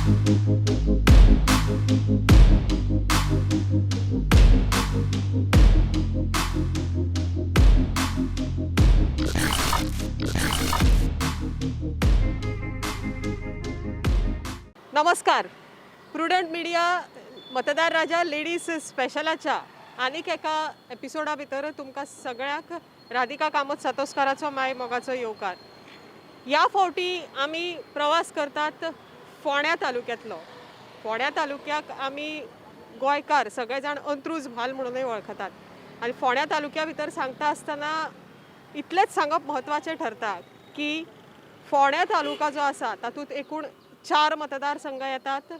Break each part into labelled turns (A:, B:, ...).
A: नमस्कार. Prudent media मतदार राजा ladies स्पेशलाच्या आनीक एका एपिसोडा भितर तुमकां सगळ्यांक राधिका कामत सातोस्काराचो माय मोगाचो येवकार. ह्या फावटी आमी प्रवास करतात फोंड्या तालुक्यांतलो. फोंड्या तालुक्याक आमी गोंयकार सगळे जाण अंत्रूज म्हाल म्हणूनय वळखतात आनी फोंड्या तालुक्या भितर सांगता आसतना इतलेंच सांगप म्हत्वाचें ठरता की फोंड्या तालुका जो आसा तातूंत एकूण 4 मतदारसंघ येतात.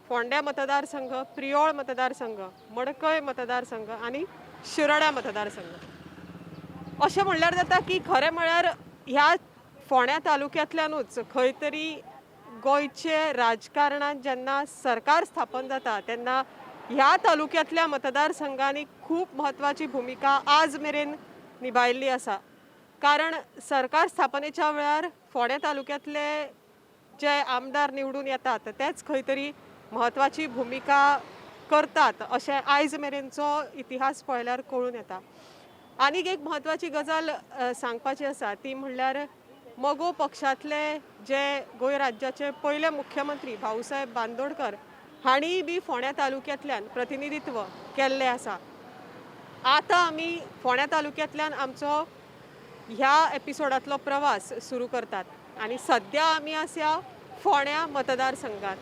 A: फोंड्या मतदारसंघ, प्रियोळ मतदारसंघ, मडकय मतदारसंघ आनी शिरोड्या मतदारसंघ. अशें म्हणल्यार जाता की खरें म्हळ्यार ह्या फोंड्या तालुक्यांतल्यानूच खंय तरी गोंयचे राजकारणांत जेन्ना सरकार स्थापन जाता तेन्ना ह्या तालुक्यांतल्या मतदारसंघांनी खूब म्हत्वाची भुमिका आज मेरेन निभायल्ली आसा. कारण सरकार स्थापनेच्या वेळार फोंड्या तालुक्यांतले जे आमदार निवडून येतात तेच खंय तरी म्हत्वाची भुमिका करतात अशें आयज मेरेनचो इतिहास पळयल्यार कळून येता. आनीक एक म्हत्वाची गजाल सांगपाची आसा ती म्हणल्यार मगो पक्षांतले जे गोंय राज्याचे पयले मुख्यमंत्री भाऊसाहेब बांदोडकर हांणीय बी फोंड्या तालुक्यांतल्यान प्रतिनिधित्व केल्लें आसा. आतां आमी फोंड्या तालुक्यांतल्यान आमचो ह्या एपिसोडांतलो प्रवास सुरू करतात आनी सद्या आमी आसा फोंड्या मतदारसंघात.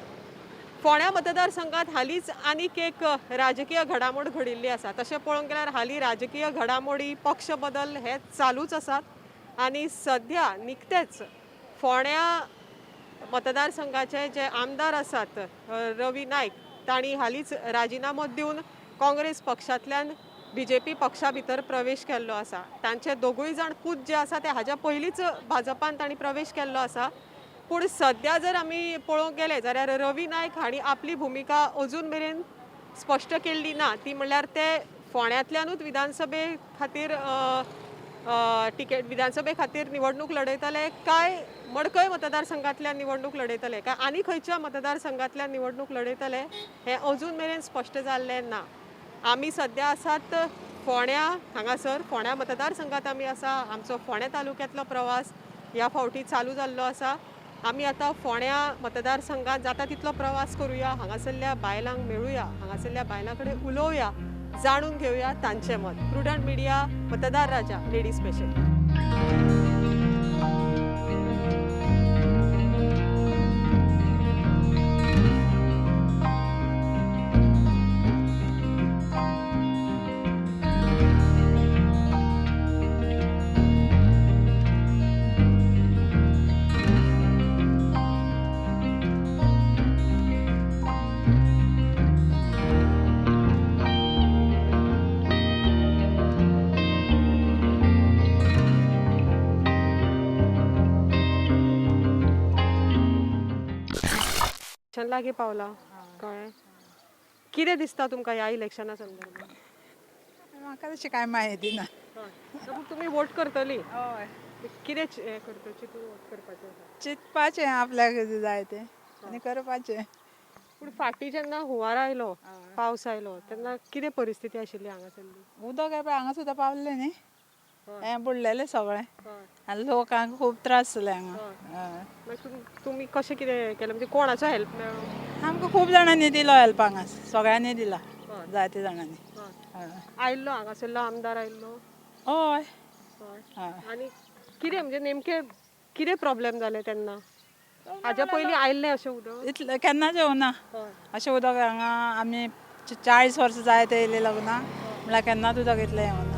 A: फोंड्या मतदारसंघात हालींच आनीक एक राजकीय घडामोड घडिल्ली आसा. तशें पळोवंक गेल्यार हालीं राजकीय घडामोडी, पक्ष बदल हे चालूच आसात आनी सद्या निकतेच फोंड्या मतदारसंघाचे जे आमदार आसात रवी नायक तांणी हालींच राजिनामो दिवन काँग्रेस पक्षांतल्यान बीजेपी पक्षा भितर प्रवेश केल्लो आसा. तांचे दोगूय जाण पूत जे आसा ते हाज्या पयलींच भाजपान तांणी प्रवेश केल्लो आसा. पूण सद्या जर आमी पळोवंक गेले जाल्यार रवी नायक हांणी आपली भुमिका अजून मेरेन स्पश्ट केल्ली ना. ती म्हणल्यार ते फोंड्यांतल्यानूच विधानसभे खातीर तिकेट विधानसभे खातीर निवडणूक लढयतले काय मडकय मतदारसंघांतल्यान निवडणूक लढयतले काय आनी खंयच्या मतदारसंघांतल्यान निवडणूक लढयतले हें अजून मेरेन स्पश्ट जाल्लें ना. आमी सद्या आसात फोंड्या हांगासर फोंड्या मतदारसंघांत आमी आसा. आमचो फोंड्या तालुक्यांतलो प्रवास ह्या फावटी चालू जाल्लो आसा. आमी आतां फोंड्या मतदारसंघांत जाता तितलो प्रवास करुया, हांगासरल्या बायलांक मेळुया, हांगासरल्या बायलां कडेन उलोवया, जाणून घेवया तांचें मत. प्रुडंट मिडिया मतदार राजा लेडीज स्पेशल. लागीं पावला, कळ्ळें? कितें दिसता तुमकां ह्या इलेक्शना संदर्भात?
B: म्हाका तशी कांय म्हायती ना.
A: पूण तुमी वोट करतली?
B: हय.
A: कितें हें करता, चिंतून वोट करपाचें आसा?
B: चिंतपाचें आपल्याक कितें जाय तें आनी करपाचें.
A: पूण फाटीं जेन्ना हुंवार आयलो, पावस आयलो तेन्ना कितें परिस्थिती आशिल्ली हांगासरली?
B: उदक हें पळय हांगा सुद्दां पावलें न्ही, हें बुडलेलें सगळें आनी लोकांक खूब त्रास जाले हांगा. हय.
A: मागीर तुमी कशें कितें केलें, म्हणजे कोणाचो हेल्प मेळ्ळो?
B: आमकां खूब जाणांनी दिलो हेल्प, हांगा सगळ्यांनी दिला, जायते जाणांनी. हय.
A: आयल्लो हांगासरलो आमदार आयल्लो?
B: हय. हय.
A: आनी कितें म्हणजे नेमकें कितें प्रॉब्लेम जालें तेन्ना? हाज्या पयलीं आयल्लें अशें उदक?
B: इतलें केन्नाच येवना अशें उदक हांगा. आमी 40 वर्सां जायत येयलें लग्नाक, म्हणल्यार केन्नाच उदक इतलें येवना.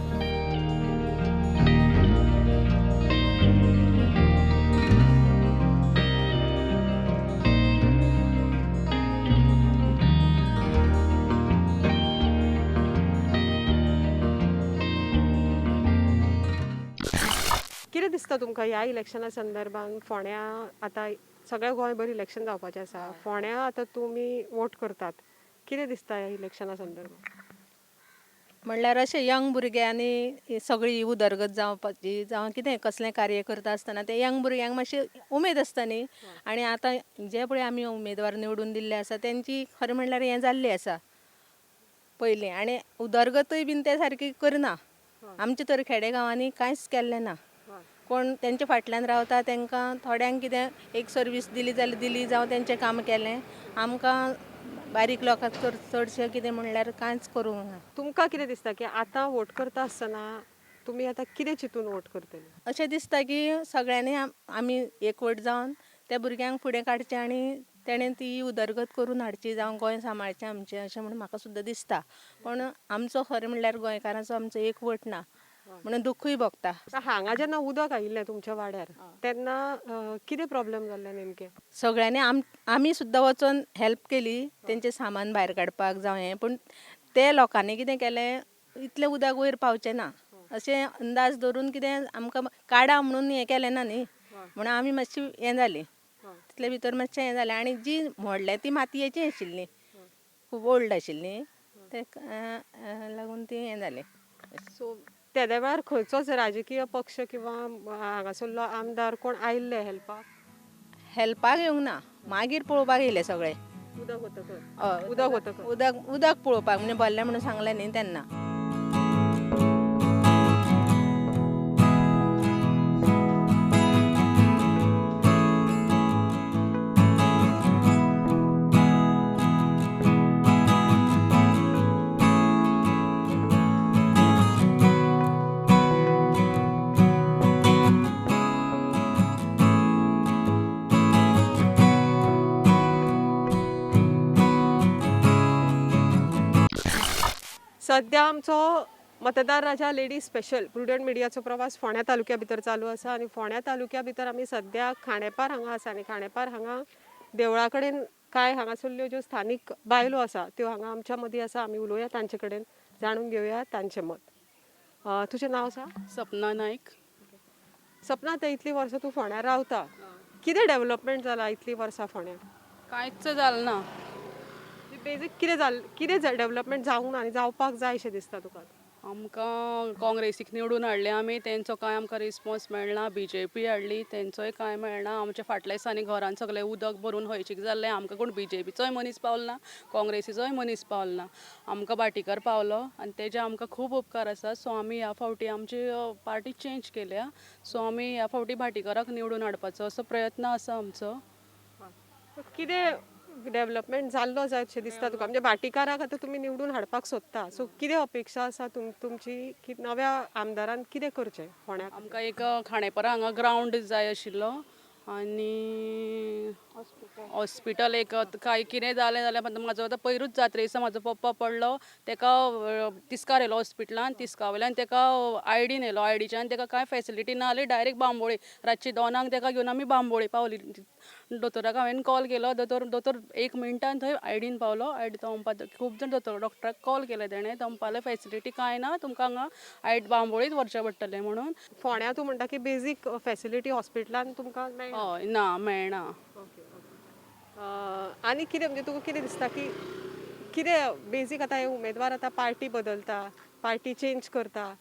A: कितें दिसता तुमकां ह्या इलेक्शना संदर्भात? फोंड्या आतां सगळ्या गोंयभर इलेक्शन जावपाचें आसा, फोंड्या आतां तुमी वोट करतात, कितें दिसता ह्या इलेक्शना संदर्भात?
C: म्हणल्यार अशें यंग भुरग्यांनी सगळी उदरगत जावपाची जावं कितें कसलें कार्य करता आसतना ते यंग भुरग्यांक मातशी उमेद आसता न्ही. आनी आतां जे पळय आमी उमेदवार निवडून दिल्ले आसा तेंची खरें म्हणल्यार हें जाल्लें आसा पयलीं, आनी उदरगतूय बीन ते सारकी करना. आमचे तर खेडे गांवांनी कांयच केल्लें ना. कोण तेंच्या फाटल्यान रावता तांकां थोड्यांक कितें एक सर्वीस दिली जाल्यार दिली, जावं तेंचें काम केलें. आमकां बारीक लोकांक तर चडशें कितें म्हणल्यार कांयच करूंक ना.
A: तुमकां कितें दिसता की आतां वोट करता आसतना तुमी आतां कितें चिंतून वोट करतले?
C: अशें दिसता की सगळ्यांनी आमी एकवट जावन त्या भुरग्यांक फुडें काडचें आनी तेणें ती उदरगत करून हाडची, जावं गोंय सांबाळचें आमचें, अशें म्हूण म्हाका सुद्दां दिसता. पूण आमचो खरें म्हणल्यार गोंयकारांचो आमचो एकवट ना म्हणून दुख्खूय भोगता.
A: आतां हांगा जेन्ना उदक आयिल्लें तुमच्या वाड्यार तेन्ना कितें प्रॉब्लेम जाल्ले नेमके?
C: सगळ्यांनी आमी सुद्दां वचोन हेल्प केली तेंचें सामान भायर काडपाक जावं हें, पूण ते लोकांनी कितें केलें, इतलें उदक वयर पावचें ना अशें अंदाज धरून कितें आमकां काडा म्हणून हें केलें ना न्ही, म्हणून आमी मातशी हें जालीं तितले भितर मातशें हें जालें. आनी जी व्हडलें ती मातयेची आशिल्ली, खूब ओल्ड आशिल्ली, तेका लागून ती हें जालें.
A: सो तेद्या वेळार खंयचोच राजकीय पक्ष किंवा हांगासरलो आमदार कोण आयिल्ले हेल्पाक?
C: हेल्पाक येवंक ना, मागीर पळोवपाक येयले सगळे.
A: उदक वतकच?
C: हय,
A: उदक वतकच.
C: उदक उदक पळोवपाक म्हणजे भरलें म्हणून सांगलें न्ही तेन्ना.
A: सध्या आमचो मतदार राजा लेडीज स्पेशल प्रुडंट मिडियाचो प्रवास फोंड्या तालुक्या भितर चालू आसा आनी फोंड्या तालुक्या भितर आमी सध्या खांडेपार हांगा आसा आनी खांडेपार हांगा देवळा कडेन कांय हांगासरल्यो ज्यो स्थानीक बायलो आसा त्यो हांगा आमच्या मदीं आसा. आमी उलोवया तांचे कडेन, जाणून घेवया तांचें मत. तुजें नांव सांग?
D: सपना नायक.
A: सपना, आतां इतलीं वर्सां तूं फोंड्यार रावता, कितें डेवलपमेंट जाला इतलीं वर्सां फोंड्यार?
D: कांयच जालें ना.
A: बेजीक कितें जालें, कितें डेवलपमेंट जावंक ना आनी जावपाक जाय अशें दिसता तुका?
D: आमकां काँग्रेसीक निवडून हाडले आमी, तेंचो कांय आमकां रिस्पोन्स मेळना. बी जे पी हाडली, तेंचोय कांय मेळना. आमच्या फाटल्या दिसांनी घरान सगळें उदक भरून हळशीक जाल्लें. आमकां कोण बी जे पीचोय मनीस पावलो ना, काँग्रेसीचोय मनीस पावलो ना. आमकां भाटीकर पावलो आनी तेजे आमकां खूब उपकार आसा. सो आमी ह्या फावटी आमची पार्टी चेंज केल्या. सो आमी ह्या फावटी भाटीकराक निवडून हाडपाचो असो प्रयत्न आसा आमचो.
A: कितें डेवलपमेंट जाल्लो जाय अशें दिसता तुका? म्हणजे भाटीकाराक आतां तुमी निवडून हाडपाक सोदता, सो कितें अपेक्षा आसा तुमची की नव्या आमदारान कितें करचें फोंड्याक?
D: आमकां एक खांडेपारा हांगा ग्रावंड जाय आशिल्लो आनी हॉस्पिटल एक. कांय कितें जालें जाल्यार म्हाजो आतां पयरूच जात्रे दिसा म्हाजो पप्पा पडलो, तेका तिस्कार येयलो हॉस्पिटलान, तिस्का वयल्यान तेका आयडीन येयलो, आयडीच्यान तेका कांय फेसिलिटी ना जाली, डायरेक्ट बांबोळी रातची 2 तेका घेवन आमी बांबोळी पावली. दोतोराक हांवें कॉल केलो, दोतोर दोतोर 1 मिनटान थंय आयडीन पावलो. आयडी तो म्हणपा खूब जाण दोतोर डॉक्टराक कॉल केले तेणें, तो म्हणपाक लागलो फेसिलिटी कांय ना, तुमकां हांगा आयड बांबोळीच व्हरचें पडटलें म्हणून.
A: फोंड्या तूं म्हणटा की बेजीक फेसिलिटी हॉस्पिटलान तुमकां मेळना?
D: हय, ना मेळना.
A: Okay okay. आनी कितें म्हणजे तुका कितें दिसता की कितें बेजीक आतां हे उमेदवार आतां पार्टी बदलता, पार्टी चेंज करता,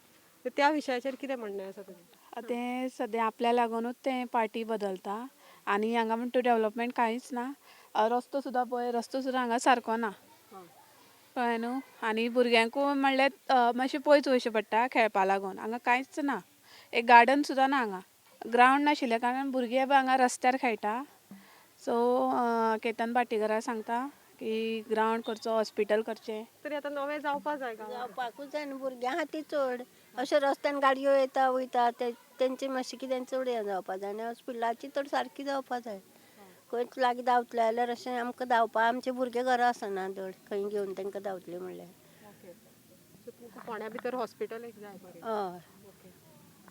A: तर त्या विशयाचेर कितें म्हणणें आसा तुजें?
E: तें सद्या आपल्या लागूनच तें पार्टी बदलता आनी हांगा म्हणटा डेवलपमेंट कांयच ना. रस्तो सुद्दां पळय, रस्तो सुद्दां हांगा सारको ना, कळ्ळें न्हू. आनी भुरग्यांकूय म्हणल्यार मातशें पयस वयचें पडटा खेळपा लागून, हांगा कांयच ना, एक गार्डन सुद्दां ना हांगा. ग्रावंड नाशिल्ल्या कारणान भुरगे हांगा रस्त्यार खेळटा. सो केतन भाटीकाराक सांगता की ग्रावंड करचो, हॉस्पिटल करचें.
A: तरी आतां नवें जावपा जाय गांवांत.
F: जावपाकूच जाय न्हू, भुरग्यां खातीर चड अशें रस्त्यान गाडयो येता वयता तेंचे मातशें कितें चड हें जावपा जाय आनी हॉस्पिटलाची तर सारकी जावपा जाय. खंयच लागीं धांवतले जाल्यार अशें आमकां धांवपा, आमचे भुरगे घरा आसना धड, खंय घेवन तांकां धांवतले म्हणल्यार.
A: ओके, सो तुमकां फोंड्या भितर हॉस्पिटल एक जाय बरें.
F: हय,
A: ओके.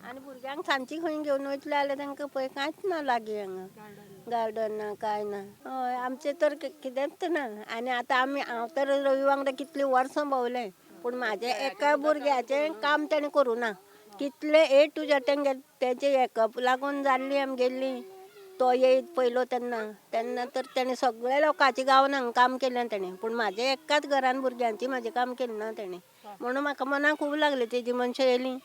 F: आनी भुरग्यांक सांजची खंय घेवन वयतले जाल्यार तांकां पळय कांयच ना लागीं हांगा, गार्डन ना कांय ना. हय, आमचें तर कितेंच ना. आनी आतां आमी, हांव तर रवी वांगडा कितलीं वर्सां भोंवलें, पूण म्हाजें एका भुरग्याचें काम ताणें करूं ना. कितलें ए टू जेड तेंगे तेजे हेका लागून जाल्ली आमगेली. तो येयत पयलो तेन्ना, तेन्ना तर तेणें सगळ्या लोकांच्या गांवान हांगा काम केलें तेणें, पूण म्हाजें एकाच घरान भुरग्यांचें म्हाजें काम केलें ना तेणें. म्हणून म्हाका मनाक खूब लागलें. तेजी मनशां येयलीं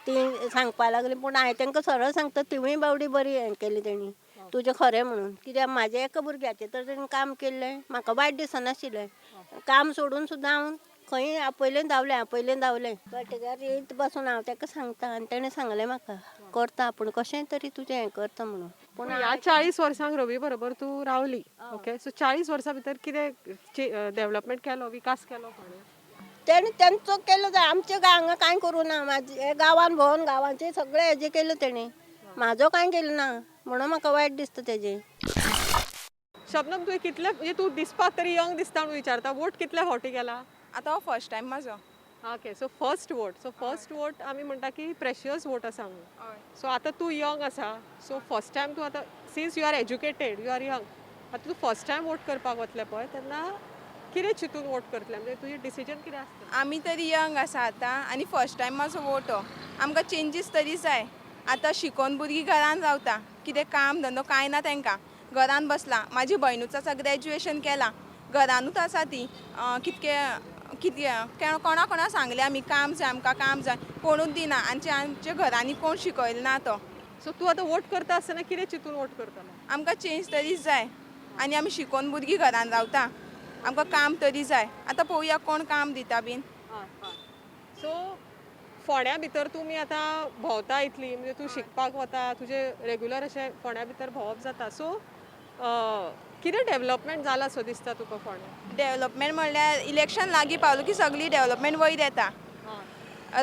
F: ती सांगपा लागली, पूण हांवें तांकां सरळ सांगता, तिवूय बावडी बरी हें केली तेणी तुजें खरें म्हणून. कित्याक म्हाजें एका भुरग्याचें तर तेणी काम केल्लें, म्हाका वायट दिसनाशिल्लें. काम सोडून सुद्दां हांव खंय आपयलें धांवलें, आपयलें धांवलें. भाटीकार येयत बसून हांव ताका सांगता आनी तेणें सांगलें म्हाका, करता आपूण कशें तरी तुजें हें करता म्हणून. पूण
A: ह्या 40 वर्सांक रवी बरोबर तूं रावली, ओके, सो 40 वर्सां भितर कितें डेव्हलपमेंट केलो, विकास केलो कोणें?
F: तेणी तेंचो केलो जाय, आमचे काय हांगा कांय करूं ना. म्हाजे गांवान भोंवन गांवांचे सगळे हेजें केलें तेणी, म्हाजो कांय केलें ना, म्हणून म्हाका वायट दिसता तेजें.
A: शबनम, तुवें कितले, म्हणजे तूं दिसपाक तरी यंग दिसता म्हणून विचारता, वोट कितले फावटी केला?
G: आतां हो फर्स्ट टायम म्हाजो.
A: Okay, so first vote, so first vote आमी म्हणटा की प्रेशियस वोट आसा म्हणून. सो आतां तूं यंग आसा, सो फर्स्ट टायम तूं आतां, since you are educated, you are young, आतां तूं फर्स्ट टायम वोट करपाक वतलें पळय, तेन्ना कितें चिंतून वोट करतलें, म्हणजे तुजें डिसिजन कितें आसतलें?
G: आमी तरी यंग आसा आतां आनी फर्स्ट टायम म्हाजो वोट हो. आमकां चेंजीस तरी जाय. आतां शिकोन भुरगीं घरान रावता, कितें काम धंदो कांय ना तांकां, घरान बसलां. म्हाजी भयणूच आसा, ग्रॅज्युएशन केलां, घरानूच आसा ती. कितके कितके कोणा कोणा सांगलें आमी, काम जाय आमकां, काम जाय, कोणूच दिना. आमच्या आमच्या घरांनी कोण शिकयलें ना तो.
A: सो तूं आतां वोट करता आसतना कितें चिंतून वोट करतलें?
G: आमकां चेंज तरी जाय आनी आमी शिकोन भुरगीं घरान रावता, आमकां काम तरी जाय. आतां पळोवया कोण काम दिता बीन.
A: सो फोंड्या भितर तुमी आतां भोंवता इतली, म्हणजे तूं शिकपाक वता, तुजें रेगुलर अशें फोंड्या भितर भोंवप जाता, सो कितें डेव्हलपमेंट जाला सो दिसता तुका फोंड्या?
G: डेव्हलपमेंट म्हणल्यार इलेक्शन लागीं पावलो की सगळी डेव्हलपमेंट वयर येता.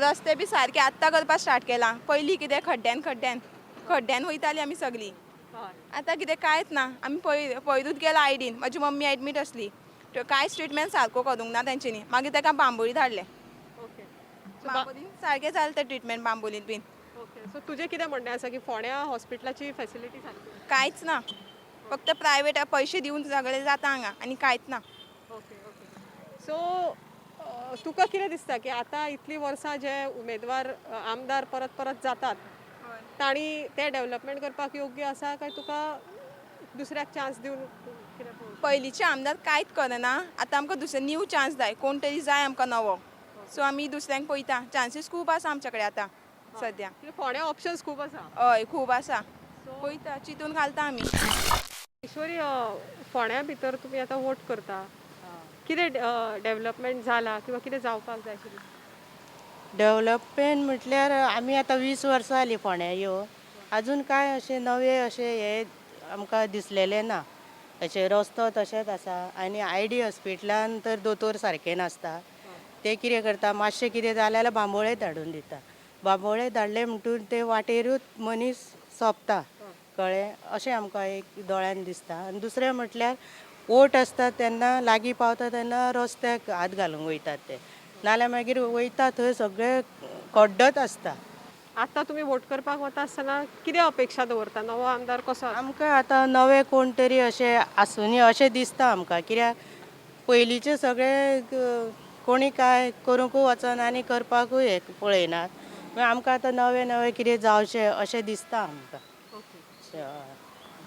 G: रस्ते बी सारके आत्तां करपाक स्टार्ट केलां. पयलीं कितें खड्ड्यान खड्ड्यान खड्ड्यान वयतालीं आमी सगळीं. आतां कितें कांयच ना. आमी पयरूच गेला आयडीन, म्हाजी मम्मी एडमीट आसली, कांयच ट्रिटमेंट सारको करूंक ना तेंच्यांनी. मागीर ताका बांबोळी धाडलें. बांबोलीन सारकें जालें तें ट्रिटमेंट, बांबोलीन बीन.
A: ओके, सो तुजें कितें म्हणणें आसा की फोंड्या हॉस्पिटलाची फॅसिलिटी सारकी ना?
G: कांयच ना, फक्त प्रायवेट पयशे दिवन सगळें जाता हांगा आनी कांयच ना.
A: ओके ओके सो तुका कितें दिसता की आतां इतलीं वर्सां जे उमेदवार आमदार परत परत जातात, तांणी तें डेव्हलपमेंट करपाक योग्य आसा, काय तुका दुसऱ्याक चान्स दिवन कितें पळोवचें?
G: पयलींचे आमदार कांयच करना. आतां आमकां दुसरे न्यू चान्स जाय, कोण तरी जाय आमकां नवो. सो आमी दुसऱ्यांक पळयता. चान्सीस खूब आसा आमच्या कडेन आतां सद्या.
A: कित्याक फोंड्या ऑप्शन्स खूब आसा.
G: हय, खूब आसा. पळयता, चिंतून घालता आमी.
A: ईश्वरी, फोंड्या भितर तुमी आतां वोट करता, कितें डेव्हलपमेंट जाला किंवा कितें जावपाक जाय अशें दिसता?
H: डेवलपमेंट म्हटल्यार आमी आतां 20 वर्सां जालीं फोंड्या येवन, अजून कांय अशें नवें अशें हें आमकां दिसलेलें ना. अशें रस्तो तशेंच आसा आनी I D हॉस्पिटलान तर दोतोर सारके नासता. ते कितें करता, मातशें कितें जालें जाल्यार बांबोळे धाडून दिता. बांबोळे धाडले म्हणटूर ते वाटेरूच मनीस सोंपता, कळ्ळें? अशें आमकां एक दोळ्यान दिसता. आनी दुसरें म्हटल्यार वोट आसता तेन्ना लागीं पावता तेन्ना रस्त्याक हात घालूंक वयतात ते, नाल्यार मागीर वयता थंय सगळें खड्डोच आसता.
A: आतां तुमी वोट करपाक वता आसतना कितें अपेक्षा दवरता, नवो आमदार कसो आसता?
H: आमकां आतां नवे कोण तरी अशें आसुनी अशें दिसता आमकां, कित्याक पयलींचे सगळे कोणी कांय करूंकूय वचना आनी करपाकूय हें पळयनात. मागीर आमकां आतां नवें नवें कितें जावचें अशें दिसता आमकां. अशें, हय.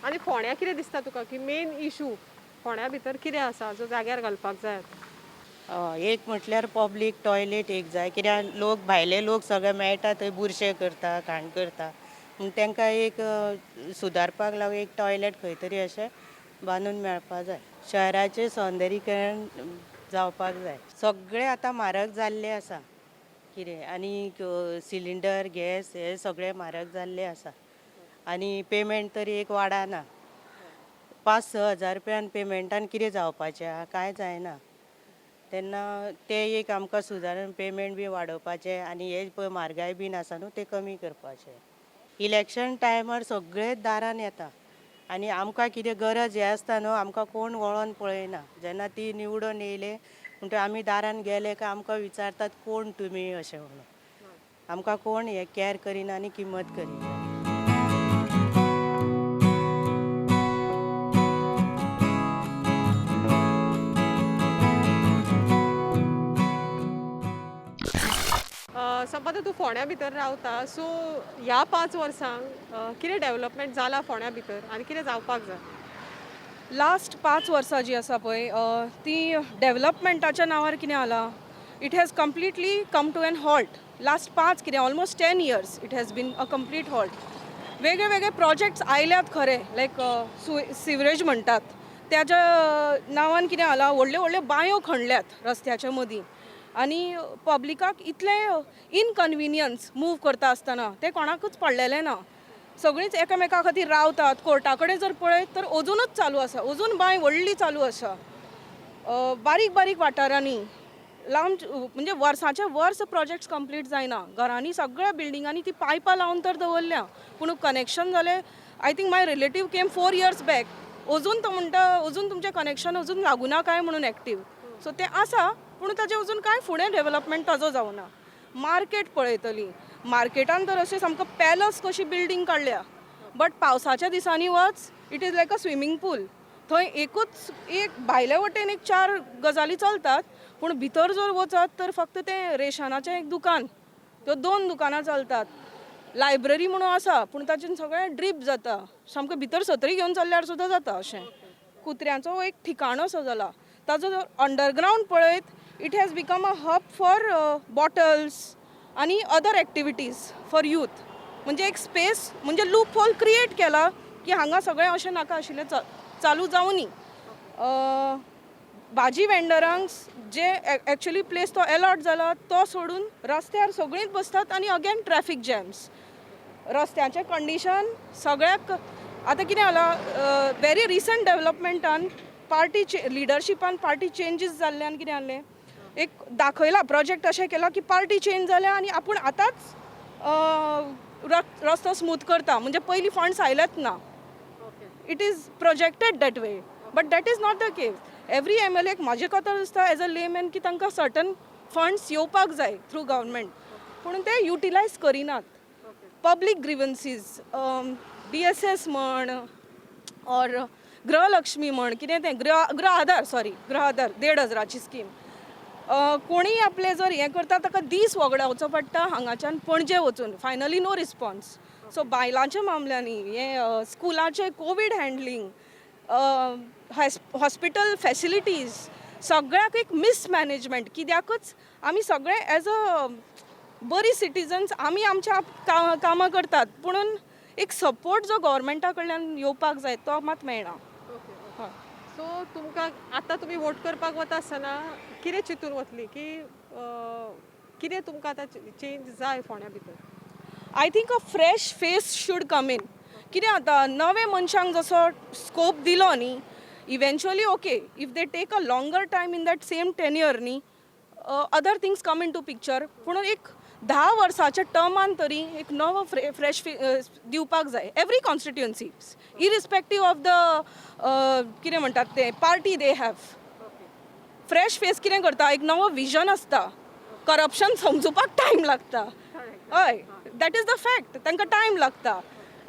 A: आनी फोंड्या कितें दिसता तुका की मेन इशू फोंड्या भितर कितें आसा जो जाग्यार घालपाक जाय?
H: हय, एक म्हटल्यार पब्लीक टॉयलेट एक जाय, कित्याक लोक भायले लोक सगळे मेळटा थंय बुरशे करता, घाण करता, म्हूण तांकां एक सुदारपाक लागून एक टॉयलेट खंय तरी अशें बांदून मेळपा जाय. शहराचें सौंदर्यीकरण जावपाक जाय. सगळें आतां म्हारग जाल्लें आसा कितें, आनी सिलिंडर गॅस हे सगळें म्हारग जाल्लें आसा आनी पेमेंट तरी एक वाडना. 5-6 हजार रुपयान पेमेंटान कितें जावपाचें आहा? कांय जायना. तेन्ना ते एक आमकां सुदारण पेमेंट बी वाडोवपाचें आनी हे पळय म्हारगाय बीन आसा न्हू, ते कमी करपाचें. इलेक्शन टायमार सगळे दारान येता आनी आमकां कितें गरज हें आसता न्हू, आमकां कोण वळोन पळयना. जेन्ना ती निवडून येयले म्हणटगीर आमी दारान गेले काय आमकां विचारतात कोण तुमी अशें म्हणून. आमकां कोण हें कॅर करिना आनी किंमत करिना.
A: संपदा, तूं फोंड्या भितर रावता, सो ह्या 5 वर्सांक कितें डेव्हलपमेंट जाला फोंड्या भितर आनी कितें जावपाक जाय?
I: लास्ट 5 वर्सां जी आसा पळय, ती डेवलपमेंटाच्या नांवार कितें जालां,
D: It has completely come to an halt. Last पांच कितें almost 10 years it has been a complete halt. वेगळे वेगळे प्रोजेक्ट्स आयल्यात खरे, लायक सिवरेज म्हणटात त्याच्या नांवान कितें जाला, व्हडल्यो व्हडल्यो बांयो खणल्यात रस्त्याच्या मदीं आनी पब्लिकाक इतलें इनकन्विनियन्स मूव करता आसतना तें कोणाकूच पडलेलें ना. सगळींच एकामेका खातीर रावतात. कोर्टा कडेन जर पळयत तर अजुनूच चालू आसा, अजून बांय व्हडली चालू आसा. बारीक बारीक वाठारांनी लांब म्हणजे वर्साचे वर्स प्रोजेक्ट्स कंप्लीट जायना. घरांनी सगळ्या बिल्डिंगांनी ती पायपां लावन तर दवरल्या, पूण कनेक्शन जालें, I think my relative came 4 years back, अजून तो म्हणटा अजून तुमचें कनेक्शन अजून लागुना काय म्हणून एक्टीव. सो तें आसा, पूण ताजें अजून कांय फुडें डेवलपमेंट ताजो जावना. मार्केट पळयतली, मार्केटान तर अशें सामको पॅलस कशी बिल्डींग काडल्या, बट पावसाच्या दिसांनी वच, it is like a swimming pool. थंय एकूच एक भायले वटेन एक चार गजाली चलतात, पूण भितर जर वचत तर फक्त तें रेशनाचें एक दुकान, त्यो दोन दुकानां चलतात. लायब्ररी म्हणून आसा, पूण ताचेर सगळें ड्रीप जाता सामकें. भितर सत्री घेवन चल्ल्यार सुद्दां जाता अशें. कुत्र्यांचो एक ठिकाणो असो जाला. ताजो जर अंडरग्रावंड पळयत, it has become a hub for bottles आनी अदर एक्टिविटीज फॉर यूथ. म्हणजे एक स्पेस, म्हणजे लूप होल क्रिएट केला की हांगा सगळें अशें नाका आशिल्लें चालू जावनी. भाजी वेंडरांक जे एक्चुली प्लेस तो एलॉट जाला तो सोडून रस्त्यार सगळींच बसतात आनी अगेन ट्रॅफीक जॅम्स. रस्त्याचें कंडिशन सगळ्याक आतां कितें जालां, व्हेरी रिसंट डेवलपमेंटान पार्टी लिडरशिपान पार्टी चेंजीस जाल्ल्यान कितें जालें, एक दाखयला प्रोजेक्ट अशें केला की पार्टी चेंज जाल्या आनी आपूण आतांच रस्तो स्मूथ करता, म्हणजे पयलीं फंड्स आयलेच ना. It is projected that way, but that is not the case. Every MLA, म्हाजे कतर दिसता एज अ लेमॅन की तांकां सर्टन फंड्स येवपाक जाय थ्रू गव्हर्मेंट, पूण ते युटिलायज करिनात. पब्लीक ग्रिवन्सीज, डीएसएस म्हण ऑर गृहलक्ष्मी म्हण, कितें तें गृह गृह आधार, सॉरी, गृह आधार 1,500ची स्कीम, कोणीय आपलें जर हें करता ताका दीस वगडावचो पडटा हांगाच्यान पणजे वचून, फायनली नो रिस्पॉन्स. सो बायलांच्या मामल्यांनी हें, स्कुलाचें कोवीड हँडलिंग, हॉस्पिटल फॅसिलिटीज, सगळ्याक एक मिसमॅनेजमेंट. कित्याकच आमी सगळे एज अ बरी सिटीजन्स आमी आमच्या कामां करतात, पुणून एक सपोर्ट जो गव्हर्मेंटा कडल्यान येवपाक जाय तो मात मेळना.
A: ओके, सो तुमकां आतां तुमी वोट करपाक वता आसतना कितें चिंतून वतली की कितें तुमकां आतां चेंज जाय फोंड्या भितर?
D: I think a fresh face should come in. कितें जाता, नवे मनशांक जसो स्कोप दिलो न्ही, eventually, okay, if they take a longer time in that same tenure न्ही, other things come into picture. पूण एक 10 वर्साच्या टर्मान तरी एक नवो फ्रेश दिवपाक जाय every constituency, irrespective of the कितें म्हणटात ते party they have. Fresh face कितें करता, एक नवो विजन आसता. करप्शन समजुपाक टायम लागता. हय, that is the fact. तांकां टायम लागता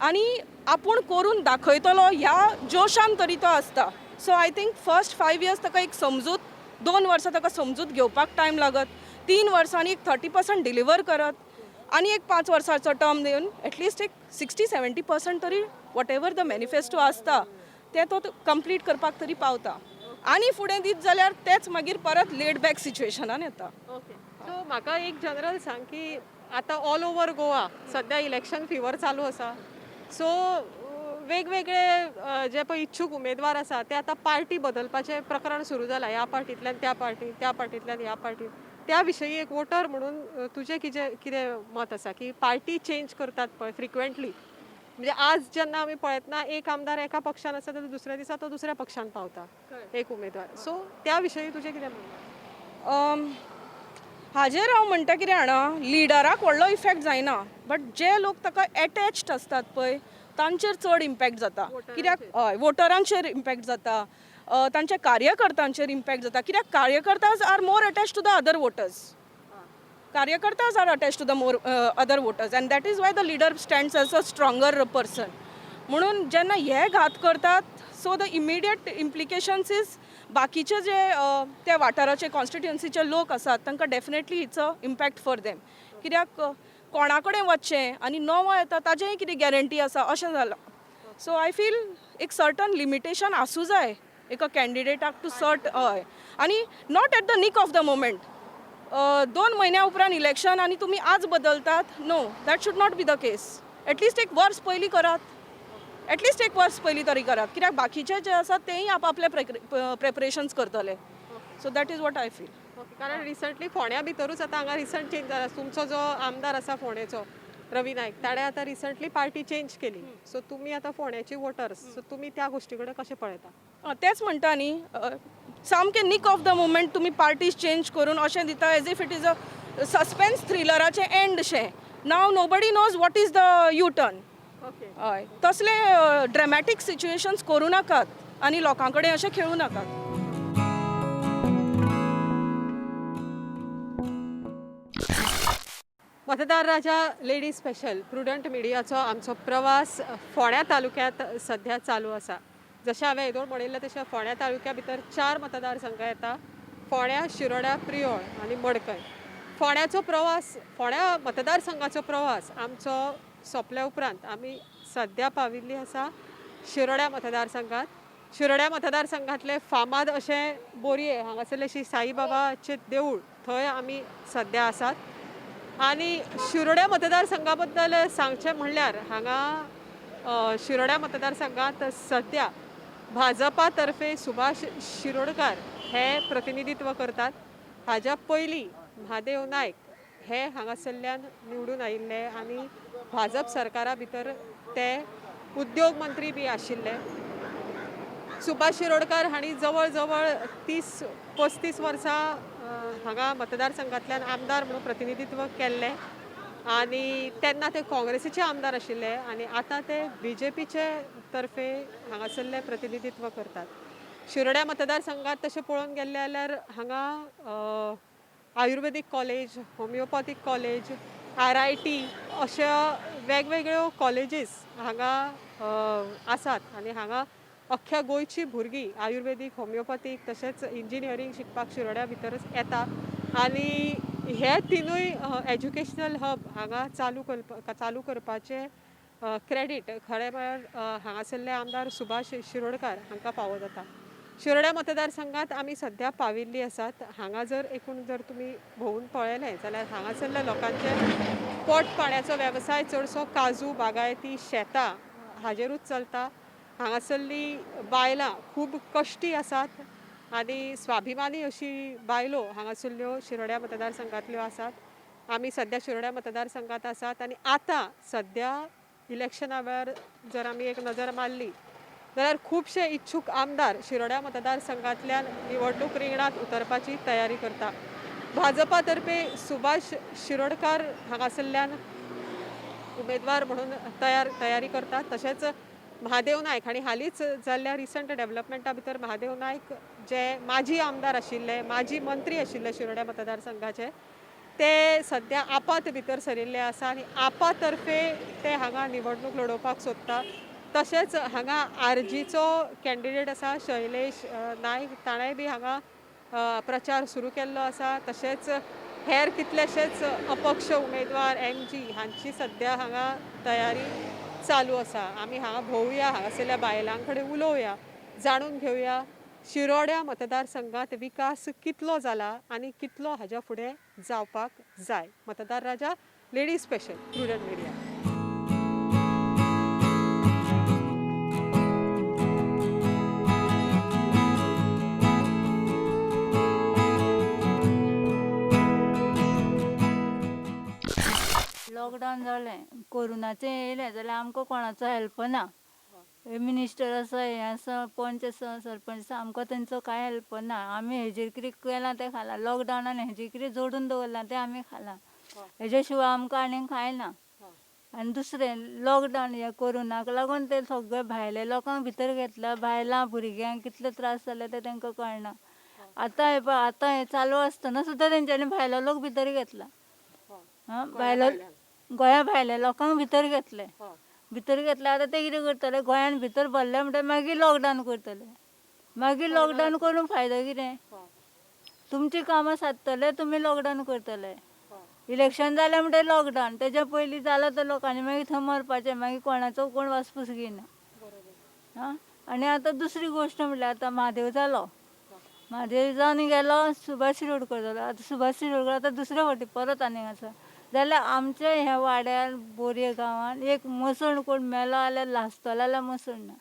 D: आनी आपूण करून दाखयतलो ह्या जोशान तरी तो आसता. So I think first 5 years ताका एक समजूत, 2 वर्सां ताका समजूत घेवपाक टायम लागत, 3 वर्सांनी एक 30% डिलिव्हर करत आनी एक 5 वर्साचो टर्म दिवन एटलिस्ट एक 60-70% तरी what ever the manifesto आसता तें तो कंप्लीट करपाक तरी पावता. आनी फुडें दीत जाल्यार तेच मागीर परत लेड बॅक सिच्युएशनान येता.
A: ओके, सो म्हाका एक जनरल सांग की आतां ऑल ओवर गोवा सध्या इलेक्शन फिवर चालू आसा. सो वेगवेगळे जे पळय इच्छूक उमेदवार आसा ते आतां पार्टी बदलपाचें प्रकरण सुरू जालां, ह्या पार्टींतल्यान त्या पार्टीन, त्या पार्टींतल्यान ह्या पार्टीन. त्या विशयी एक वोटर म्हणून तुजें कितें कितें मत आसा की पार्टी चेंज करतात पळय फ्रिक्वेंटली, म्हणजे आज जेन्ना आमी पळयतना एक आमदार एका पक्षान आसा जाल्यार दुसऱ्या दिसा तो दुसऱ्या पक्षान पावता एक उमेदवार, सो त्या विशयी तुजें कितें म्हणणें?
D: हाजेर हांव म्हणटा, कितें जाणा, लिडराक व्हडलो इफेक्ट जायना, बट जे लोक ताका एटॅच्ड आसतात पळय तांचेर चड इम्पॅक्ट जाता. कित्याक, हय, वोटरांचेर इम्पॅक्ट जाता, तांच्या कार्यकर्त्यांचेर इम्पॅक्ट जाता. कित्याक कार्यकर्ताज are more attached to the other voters. कार्यकर्ताज are attached to the more other voters and that is why the leader stands as a stronger person. म्हणून जेन्ना हे घात करतात, so the immediate implications is बाकीचे जे त्या वाठाराचे, कॉन्स्टिट्युएन्सीचे लोक आसात तांकां definitely it's a impact for them. कित्याक कोणा कडेन वचचें आनी नवो येता ताजेंय कितें गॅरंटी आसा अशें जालां. सो I feel एक सर्टन लिमिटेशन आसूं जाय एका कॅन्डिडेटाक टू सर्ट, हय, आनी not at the nick of the moment. दोन म्हयन्या उपरांत इलेक्शन आनी तुमी आज बदलतात. No, that should not be the case. At least एक वर्स पयलीं करात, एटलिस्ट एक वर्स पयलीं तरी करात, कित्याक बाकीचे जे आसात तेय आप आपले प्रेपरेशन्स करतले. So that is what I feel.
A: Okay, कारण रिसंटली फोंड्या भितरूच आतां हांगा रिसंट चेंज जाला. तुमचो जो आमदार आसा फोंडेचो रवी नायक, ताणें आतां रिसंटली पार्टी चेंज केली. सो तुमी आतां फोंड्याची वोटर्स, सो तुमी त्या गोश्टी कडेन कशें पळयता?
D: तेंच म्हणटा न्ही, सामकें नीक ऑफ the moment तुमी पार्टीज चेंज करून अशें दिता as if it is a suspense थ्रिलराचें and शें. Now nobody knows what is the U turn. हय, तसले ड्रॅमॅटीक सिच्युएशन्स करूं नाकात आनी लोकां कडेन अशें खेळूं नाकात.
A: मतदार राजा लेडीज स्पेशल प्रुडंट मिडियाचो आमचो प्रवास फोंड्या तालुक्यांत सध्या चालू आसा. जशें हांवें येदोळ म्हणिल्लें तशें फोंड्या तालुक्या भितर चार मतदारसंघ येता: फोंड्या, शिरोड्या, प्रियोळ आनी मडकय. फोंड्याचो प्रवास, फोंड्या मतदारसंघाचो प्रवास आमचो सोंपल्या उपरांत आमी सध्या पाविल्ली आसा शिरोड्या मतदारसंघात. शिरोड्या मतदारसंघातले फामाद अशें बोरये हांगासरलें श्री साईबाबाचें देवूळ, थंय आमी सध्या आसात. आनी शिरोड्या मतदारसंघा बद्दल सांगचें म्हणल्यार हांगा शिरोड्या मतदारसंघात सध्या भाजपा तर्फे सुभाष शिरोडकार हे प्रतिनिधित्व करतात. हाज्या पयलीं महादेव नायक हे हांगासरल्यान निवडून आयिल्ले आनी भाजप सरकारा भितर ते उद्योग मंत्री बी आशिल्ले. सुभाष शिरोडकार हांणी जवळ जवळ 30-35 वर्सां हांगा मतदारसंघांतल्यान आमदार म्हणून प्रतिनिधित्व केल्लें आनी तेन्ना ते काँग्रेसीचे आमदार आशिल्ले आनी आतां ते बीजेपीचे तर्फे हांगासरले प्रतिनिधित्व करतात. शिरोड्या मतदारसंघात तशें पळोवंक गेलें जाल्यार हांगा आयुर्वेदीक कॉलेज, होमियोपॅथीक कॉलेज, RIT अश्या वेगवेगळ्यो कॉलेजीस हांगा आसात आनी हांगा अख्ख्या गोंयची भुरगीं आयुर्वेदीक, होमियोपॅथीक तशेंच इंजिनियरींग शिकपाक शिरोड्या भितरच येता आनी हे तिनूय एज्युकेशनल हब हांगा चालू करपाचें क्रेडीट खरें म्हळ्यार हांगासरले आमदार सुभाष शिरोडकार हांकां फावो जाता. शिरोड्या मतदारसंघात आमी सध्या पाविल्ली आसात. हांगा जर एकूण जर तुमी भोंवून पळयलें जाल्यार हांगासरल्या लोकांचे पोट पाण्याचो वेवसाय चडसो काजू, बागायती, शेतां हाजेरूच चलता. हांगासरली बायलां खूब कश्टी आसात आनी स्वाभिमानी अशी बायलो हांगासरल्यो शिरोड्या मतदारसंघांतल्यो आसात. आमी सध्या शिरोड्या मतदारसंघात आसात आनी आतां सध्या इलेक्शना वेळार जर आमी एक नजर मारली जाल्यार खुबशे इच्छूक आमदार शिरोड्या मतदारसंघांतल्यान निवडणूक रिंगणांत उतरपाची तयारी करता. भाजपा तर्फे सुभाष शिरोडकार हांगासरल्यान उमेदवार म्हणून तयारी करतात. तशेंच महादेव नायक हांणी हालींच जाल्ल्या रिसंट डेव्हलपमेंटा भितर महादेव नायक जे माजी आमदार आशिल्ले, माजी मंत्री आशिल्ले शिरोड्या मतदारसंघाचे, ते सध्या आपात भितर सरिल्ले आसा आनी आपा तर्फे ते हांगा निवडणूक लडोवपाक सोदता. तशेंच हांगा आरजीचो कॅन्डिडेट आसा शैलेश नायक, ताणेंय बी हांगा प्रचार सुरू केल्लो आसा. तशेंच हेर कितलेशेच अपक्ष उमेदवार MG हांची सध्या हांगा तयारी चालू आसा. आमी हांगा भोंवया, हांगासरल्या बायलां कडेन उलोवया, जाणून घेवया शिरोड्या मतदारसंघात विकास कितलो जाला आनी कितलो हाज्या फुडें जावपाक जाय. मतदार राजा ladies special, Prudent media.
I: Lockdown जालें, कोरोनाचें येयलें जाल्यार आमकां कोणाचो हेल्प ना. मिनिस्टर आसा, हें आसा, पंच आसा, सरपंच आसा, आमकां तेंचो कांय हेल्प ना. आमी हेजेर कितें केलां तें खालां. लॉकडावनान हेजेर कितें जोडून दवरलां तें आमी खालां. हेजे शिवाय आमकां आनीक कांय ना. आनी दुसरें लॉकडावन ह्या कोरोनाक लागून ते सगळे भायले लोकांक भितर घेतला, बायलां भुरग्यांक कितले त्रास जाले ते तांकां कळना. आतां हें पळय, आतां हें चालू आसतना सुद्दां तेंच्यांनी भायलो लोक भितर घेतला. भायलो गोंया भायल्या लोकांक भितर घेतले. भितर घेतले, आतां ते कितें करतले, गोंयान भितर भरले म्हणटकीर मागीर लॉकडावन करतले. मागीर लॉकडावन करून फायदो कितें? तुमचीं कामां सादतले, तुमी लॉकडावन करतले. इलेक्शन जालें म्हणटकीर लॉकडावन, तेज्या पयलीं जालां तर लोकांनी मागीर थंय मरपाचें, मागीर कोणाचो कोण वासपूस घेयना. आनी आतां दुसरी गोश्ट म्हणल्यार आतां म्हादेव जालो. म्हादेव जावन गेलो सुभाष शिरोडकर जालो. आतां सुभाष शिरोडकर आतां दुसरे फावटी परत आनीक आसा. जाल्यार आमच्या ह्या वाड्यार बोरये गांवान एक मसण कोण मेलो जाल्यार लासतलो जाल्यार मसण ना.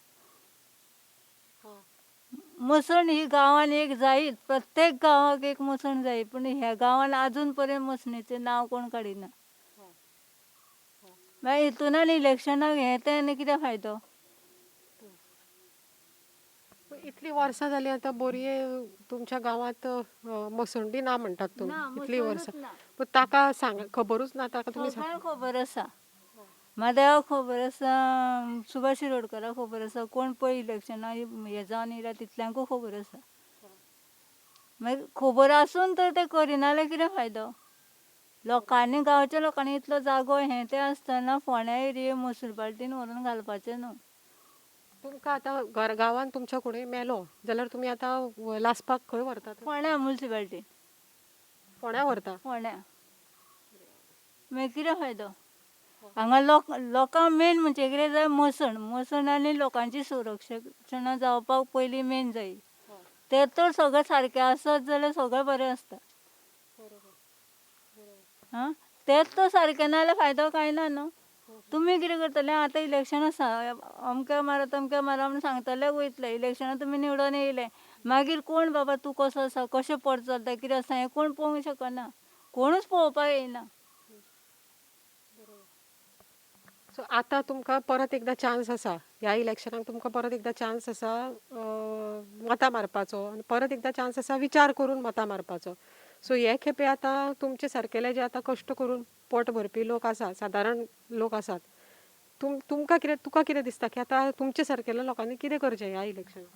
I: मसण ही गांवान एक जायच, प्रत्येक गांवाक एक मसण जाय, पूण ह्या गांवान आजून पर्यंत मसणीचें नांव कोण काडिना. मागीर हितून आनी इलेक्शनाक हें तें आनी कितें फायदो?
A: इतली वर्सां जालीं आतां बोरये तुमच्या गांवांत मसंडी ना म्हणटात तुमी.
I: ना,
A: इतलीं
I: मसणूच
A: वर्सां
I: ना.
A: पूण ताका सांग खबरूच ना ताका तुमी सांग.
I: सगळ्यांक खबर आसा, म्हादेवाक खबर आसा, सुभाष शिरोडकराक खबर आसा, कोण पळय इलेक्शनाक हें जावन येयला तितल्यांकूय खबर आसा. मागीर खबर आसून तर ते करिना जाल्यार कितें फायदो? लोकांनी गांवच्या लोकांनी इतलो जागो हें तें आसतना फोंड्या एरिये मुन्सिपाल्टीन व्हरून घालपाचें न्हू.
A: तुमकां आतां घर गांवांत तुमच्या कोणूय मेलो जाल्यार तुमी आतां लासपाक खंय व्हरतात?
I: फोंड्या मुन्सिपाल्टीन.
A: फोंड्या व्हरता.
I: फोंड्या. मागीर कितें फायदो? हांगा लोकांक मेन म्हणजे कितें जाय मसण, मसण आनी लोकांची संरक्षणां जावपाक पयलीं मेन जाय. तें तर सगळें सारकें आसत जाल्यार सगळें बरें आसता. आं, तेंच तर सारकें ना जाल्यार फायदो कांय ना न्हू. तुमी कितें करतले? आतां इलेक्शन आसा, अमकें मारा तमकें मारा म्हूण सांगतले वयतले, इलेक्शनाक तुमी निवडून येयले, मागीर कोण बाबा तूं कसो आसा, कशें पोट चलता, कितें आसा हें कोण पळोवंक शकना, कोणूच पळोवपाक येयना.
A: सो आतां तुमकां परत एकदां चान्स आसा, ह्या इलेक्शनाक तुमकां परत एकदां चान्स आसा मतां मारपाचो आनी परत एकदां चान्स आसा विचार करून मतां मारपाचो. सो हे खेपे आतां तुमचे सारकेले जे आतां कश्ट करून पोट भरपी लोक आसा, सादारण लोक आसात, तुमकां कितें, तुका कितें दिसता की आतां तुमचे सारकेल्या लोकांनी कितें करचें ह्या इलेक्शनाक?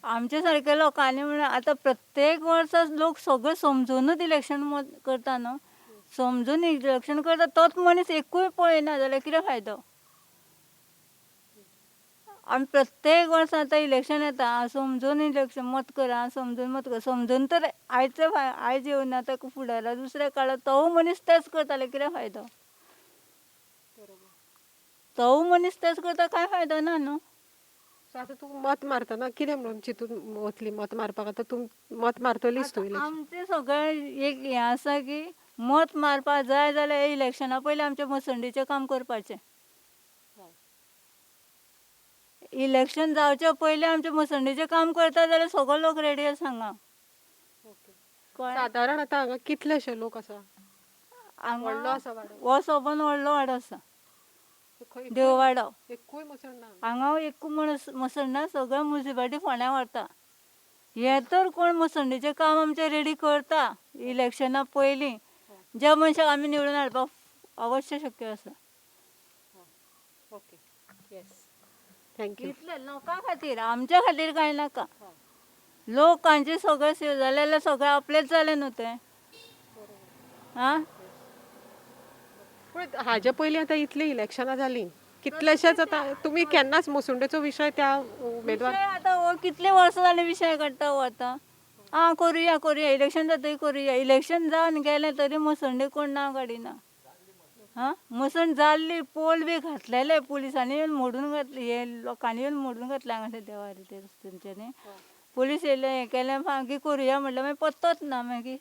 I: आमच्या सारक्या लोकांनी म्हणल्यार आतां प्रत्येक वर्सा लोक सगळे समजुनूच इलेक्शन मत करता न्हू, समजून इलेक्शन करता तोच मनीस एकूय पळयना जाल्यार कितें फायदो? आमी प्रत्येक वर्सा आतां इलेक्शन येता, समजून इलेक्शन मत करा, समजून मत करा, समजून तर आयचे आयज येवना ताका फुडाराक दुसऱ्या काळार तोवूय मनीस तेच करताले, कितें फायदो? तोवूय मनीस तेच करता, कांय फायदो ना न्हू.
A: सो आतां तूं मत मारतना कितें म्हणून चिंतून वतली मत मारपाक? आतां तूं मत मारतलीच तूं इलेक्शन.
I: आमचें सगळें एक हें आसा की मत मारपाक जाय जाल्यार इलेक्शना पयलीं आमचें मसंडीचें काम करपाचें. इलेक्शन जावच्या पयलीं आमचें मसंडीचें काम करता जाल्यार सगळो लोक रेडी आसा हांगा. कळ्ळें?
A: सादारण आतां हांगा कितलेशे लोक आसा?
I: हांगा
A: व्हडलो आसा वाडो?
I: हो सोबन व्हडलो वाडो आसा,
A: खंय
I: देववाडो.
A: एकूय मसण ना
I: हांगा एकूय मसण ना, सगळें मुन्सिपाल्टी फोंड्या व्हरता. हें तर कोण मसंडीचें काम आमचें रेडी करता इलेक्शना पयलीं, ज्या मनशाक आमी निवडून हाडपाक अवश्य शक्य आसा.
A: Okay, yes, thank you.
I: इतलें लोकां खातीर, आमच्या खातीर कांय नाका. लोकांचें सगळें सेव जालें जाल्यार सगळें आपलेंच जालें न्हू तें. आं,
A: पूण हाजे पयलीं आतां इतलीं इलेक्शनां जालीं, कितलेशेच आतां तुमी केन्नाच मसुंडेचो विशय त्या उमेदवार
I: विशय आतां हो कितले वर्सां जालीं विशय काडटा हो आतां. आं, करुया करुया, इलेक्शन जातकीर करुया, इलेक्शन जावन गेलें तरी मसंडे कोण नांव काडिना. आं, मसण जाल्ली, पोल बी घातलेले पुलिसांनी येवन मोडून घातले, हे लोकांनी येवन मोडून घातले हांगासर देवार ते तेंच्यांनी. पुलीस येयले, हें केलें, मागीर करुया म्हणलें, मागीर पत्तोच ना मागीर.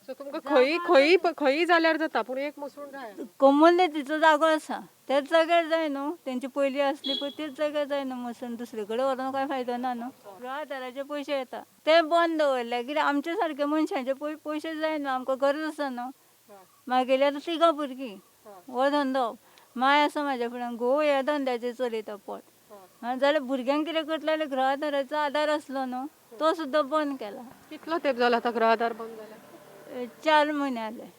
A: सो तुमकां खंय खंय खंय जाल्यार जाता, पूण एक मसूण जाय.
I: कोमलनेतीचो जागो आसा त्याच जाग्यार जाय न्हू, तेंची पयलीं आसली पळय तेच जाग्यार जाय न्हू मसण, दुसरे कडेन व्हरोन कांय फायदो ना न्हू. गृहाधाराचे पयशे येता ते बंद दवरले कित्याक आमच्या सारके मनशांचे पयशे जाय न्हू, आमकां गरज आसा न्हू. मागेली आतां तिगां भुरगीं, हो धंदो माय आसा म्हाज्या फुड्यान, घोव ह्या धंद्याचेर चलयता पोट. आं, जाल्यार भुरग्यांक कितें करतले जाल्यार गृहाधाराचो आदार आसलो न्हू, तो सुद्दां बंद केला.
A: कितलो तेंप जालो आतां गृहाधार बंद जाला?
I: 4 म्हयने जाले.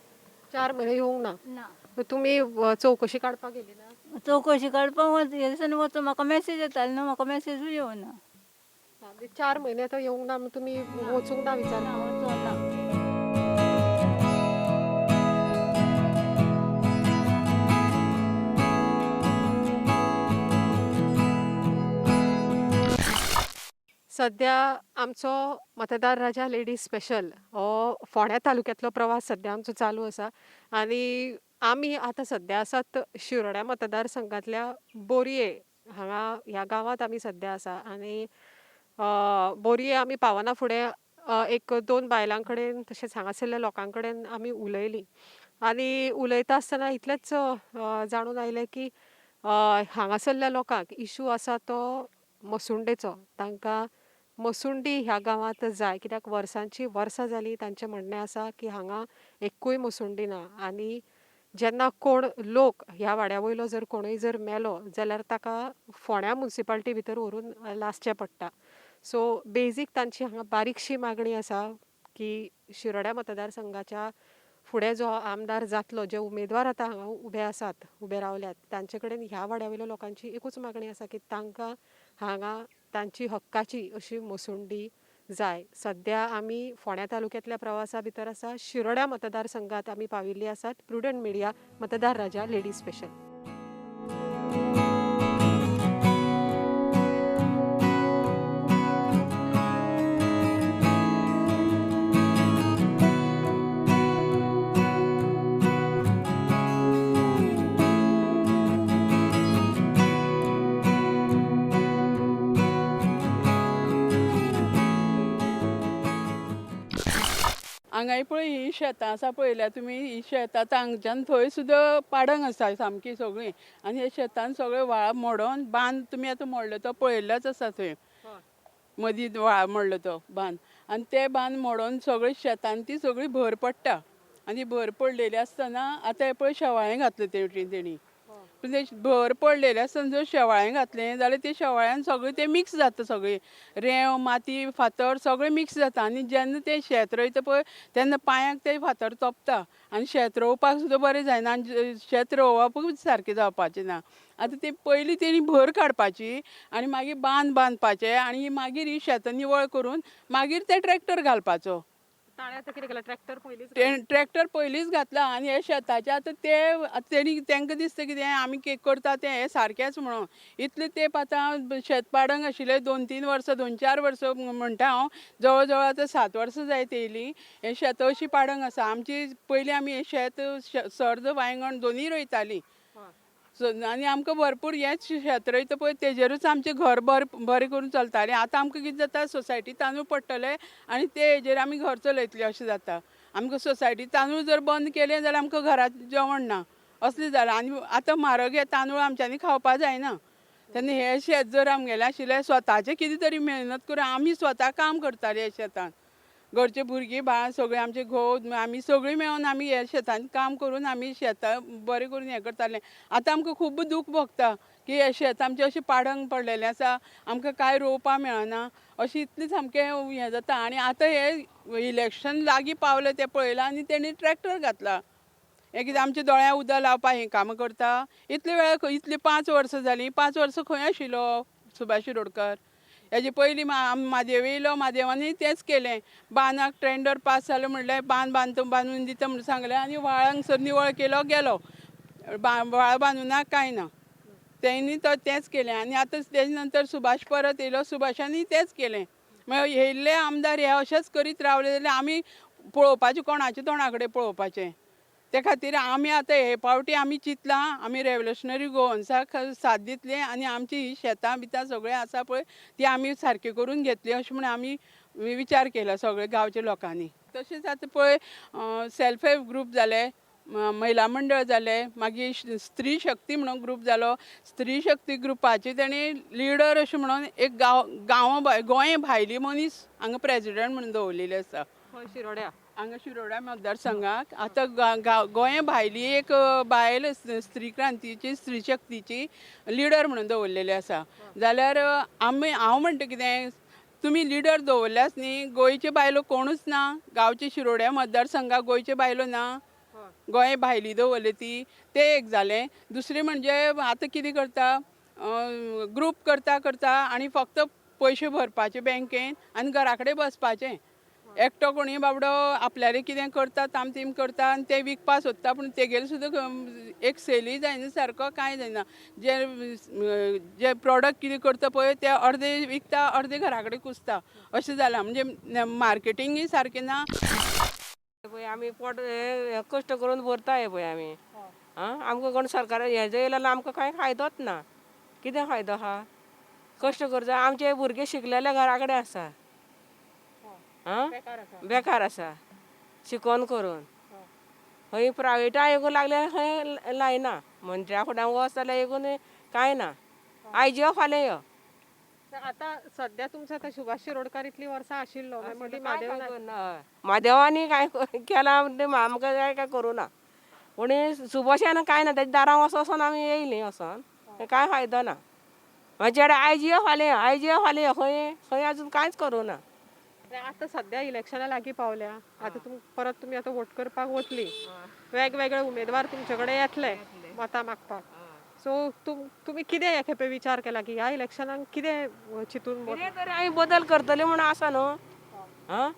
A: 4 म्हयने येवंक ना?
I: ना.
A: तुमी चवकशी काडपाक गेली ना?
I: चवकशी काडपाक हे दिसांनी वचून म्हाका मॅसेज येतालो न्हू, म्हाका मॅसेजूय येवना.
A: 4 म्हयने आतां येवंक ना, तुमी वचूंक ना विचार?
I: ना, वचूंक ना.
A: सद्या आमचो मतदार राजा लेडीज स्पेशल हो फोंड्या तालुक्यांतलो प्रवास सद्या आमचो चालू आसा आनी आमी आतां सद्या आसात शिरोड्या मतदारसंघांतल्या बोरये हांगा ह्या गांवांत आमी सद्या आसा आनी बोरये आमी पावना फुडें एक दोन बायलां कडेन तशेंच हांगासरल्या लोकां कडेन आमी उलयलीं आनी उलयता आसतना इतलेंच जाणून आयलें की हांगासरल्या लोकांक इशू आसा तो मसुंडेचो. तांकां मसुंडी ह्या गांवांत जाय, कित्याक वर्सांची वर्सां जालीं तांचें म्हणणें आसा की हांगा एक्कूय मसुंडी ना आनी जेन्ना कोण लोक ह्या वाड्या वयलो जर कोणूय जर मेलो जाल्यार ताका फोंड्या मुन्सिपाल्टी भितर व्हरून लासचें पडटा. सो बेजीक तांची हांगा बारीकशी मागणी आसा की शिरोड्या मतदारसंघाच्या फुडें जो आमदार जातलो, जे उमेदवार आतां हांगा उबे आसात, उबे रावल्यात, तांचे कडेन ह्या वाड्या वयल्या लोकांची एकूच मागणी आसा की तांकां हांगा तांची हक्काची अशी मसुंडी जाय. सद्या आमी फोंड्या तालुक्यांतल्या प्रवासा भितर आसा. शिरोड्या मतदारसंघात आमी पाविल्ली आसात. प्रुडंट मिडिया, मतदार राजा, लेडीज स्पेशल.
J: हांगाय पळय ही शेतां आसा पळयल्या तुमी, ही शेतां आतां हांगच्यान थंय सुद्दां पाडंग आसा सामकी सगळीं आनी हे शेतान सगळे व्हाळ मोडोन बांद तुमी आतां मोडलो तो पळयल्लोच आसा, थंय मदीं व्हाळ मोडलो तो बांद आनी ते बांद मोडोन सगळे शेतान ती सगळी भर पडटा आनी भर पडलेली आसतना आतां हें पळय शेवाळें घातलें ते वटेन तेणी, पूण ते भर पडलेले आसतना जर शेवाळें घातलें जाल्यार ते शेवाळ्यान सगळें तें मिक्स जाता, सगळें रेंव माती फातर सगळें मिक्स जाता आनी जेन्ना तें शेत रोयता पळय तेन्ना पांयांक ते फातर तोपता आनी शेत रोवपाक सुद्दां बरें जायना आनी शेत रोवपूच सारकें जावपाचें ना. आतां ती पयलीं तेणी भर काडपाची आनी मागीर बांद बांदपाचे आनी मागीर ही शेतां निवळ करून मागीर ते ट्रॅक्टर घालपाचो. ट्रॅक्टर पयलींच घातला आनी हे शेताचे आतां ते तेणी तांकां दिसता कितें आमी करता तें हें सारकेंच म्हणून. इतलें तेंप आतां शेत पाडंग आशिल्लें 2-3 वर्सां, 2-4 वर्सां म्हणटा हांव, जवळ जवळ आतां 7 वर्सां जायत येयलीं हें शेतां अशीं पाडंग आसा आमची. पयलीं आमी हें शेत सर्द वांयगण दोनूय रोयतालीं आनी आमकां भरपूर हेंच शेत रोयता पळय तेजेरूच आमचें घर बरें करून चलतालें. आतां आमकां कितें जाता, सोसायटी तांदूळ पडटले आनी ते हेजेर आमी घर चलयतले अशें जाता. आमकां सोसायटी तांदूळ जर बंद केले जाल्यार आमकां घरांत जेवण ना असलें जालां आनी आतां म्हारग हे तांदूळ आमच्यांनी खावपा जायना. तेन्ना हें शेत जर आमगेलें आशिल्लें स्वताचें कितें तरी मेहनत करून आमी स्वता काम करताले ह्या शेतान, घरचे भुरगीं बाळ सगळीं आमचे घोव आमी सगळीं मेळून आमी ह्या शेतान काम करून आमी शेतां बरें करून हें करताले. आतां आमकां खूब दूख भोगता की हें शेत आमचें अशें पाडंग पडलेलें आसा, आमकां कांय रोवपाक मेळना अशें इतलें सामकें हें जाता. आनी आतां हें इलेक्शन लागीं पावलें तें पळयलां आनी तेणी ट्रॅक्टर घातला. हें कितें आमच्या दोळ्यां उदक लावपाक हें कामां करता. इतले वेळार इतलीं 5 वर्सां जालीं, 5 वर्सां खंय आशिल्लो सुभाष शिरोडकर? हेजे पयलीं म्हादेव येयलो, म्हादेवानूय तेंच केलें, बांदाक टेंडर पास जालें म्हणलें, बांद बांदता बांदून दिता म्हणून सांगलें आनी व्हाळांक सर निवळ केलो गेलो, व्हाळ बांदूना कांय ना, तेणी तो तेंच केलें. आनी आतां तेजे नंतर सुभाष परत येयलो, सुभाषानूय तेंच केलें. मागीर येयल्ले आमदार हे अशेंच करीत रावले जाल्यार आमी पळोवपाचें कोणाच्या तोंडा कडेन पळोवपाचें. ते खातीर आमी आतां हे पावटी आमी चिंतलां आमी रेवोल्युशनरी गोवन्साक साथ दितले आनी आमची ही शेतां बितां सगळें आसा पळय ती आमी सारकी करून घेतली अशें म्हूण आमी विचार केला सगळे गांवच्या लोकांनी. तशेंच आतां पळय सेल्फ हेल्प ग्रूप जाले, महिला मंडळ जाले, मागीर स्त्री शक्ती म्हणून ग्रूप जालो. स्त्री शक्ती ग्रुपाची तेणी लिडर अशें म्हणून एक गांव गोंय भायली मनीस हांगा प्रेजिडंट म्हणून दवरलेली आसा
A: शिरोड्या,
J: हांगा शिरोड्या मतदारसंघाक. आतां गोंय भायली एक बायल स्त्री क्रांतीची स्त्री शक्तीची लिडर म्हणून दवरलेली आसा. जाल्यार आमी हांव म्हणटा कितें, तुमी लिडर दवरल्याच न्ही, गोंयच्यो बायलो कोणूच ना, गांवचे शिरोड्या मतदारसंघाक गोंयच्यो बायलो ना, गोंय भायली दवरली ती, तें एक जालें. दुसरें म्हणजे आतां कितें करता, ग्रूप करता करता आनी फक्त पयशे भरपाचे बँकेन आनी घरा कडेन बसपाचें. एकटो कोणी बाबडो आपल्याले कितें करता तामतीम करता आनी ते विकपा सोदता, पूण तेगेले सुद्दां एक सेलूय जायना सारको, कांय जायना. जे जे प्रोडक्ट कितें करता पळय ते अर्दे विकता अर्दे घरा कडेन कुसता अशें जालां. म्हणजे मार्केटिंगूय सारकें ना.
K: पळय आमी पोट हे कश्ट करून भरता हे पळय आमी, आं आमकां कोण सरकार हें जें येयलें जाल्यार आमकां कांय फायदोच ना. कितें फायदो आहा? कश्ट करचो. आमचे भुरगे शिकलेले घरा कडेन आसा, आं, बेकार आसा शिकोन करून. खंय प्रायवेटा येवंक लागले, खंय लायना. मंत्र्या फुड्यान वच जाल्यार येकून कांय ना. आयज यो, फाल्यां यो.
A: आतां सद्या तुमचो आतां सुभाष शिरोडकार इतलीं वर्सां आशिल्लो, मागीर मदीं म्हादेव नायक.
K: हय, म्हादेवांनी कांय केलां म्हणटा, आमकां काय काय करूं ना. पूण सुभाषान कांय ना. तेज्या दारां वचोन वचोन आमी येयलीं, वचोन कांय फायदो ना. मागीर चेडे आयज यो फाल्यां यो, आयज यो फाल्यां यो, खंय खंय अजून कांयच करूं ना.
A: आतां सद्या इलेक्शनां लागीं पावल्या, आतां तुम परत तुमी आतां वोट करपाक वतली, वेगवेगळे उमेदवार तुमचे कडेन येतले मतां मागपाक. सो तुमी कितें हे खेपे विचार केला की ह्या इलेक्शनाक कितें चिंतून
K: कितें तरी आमी बदल करतले म्हूण आसा न्हू. आं,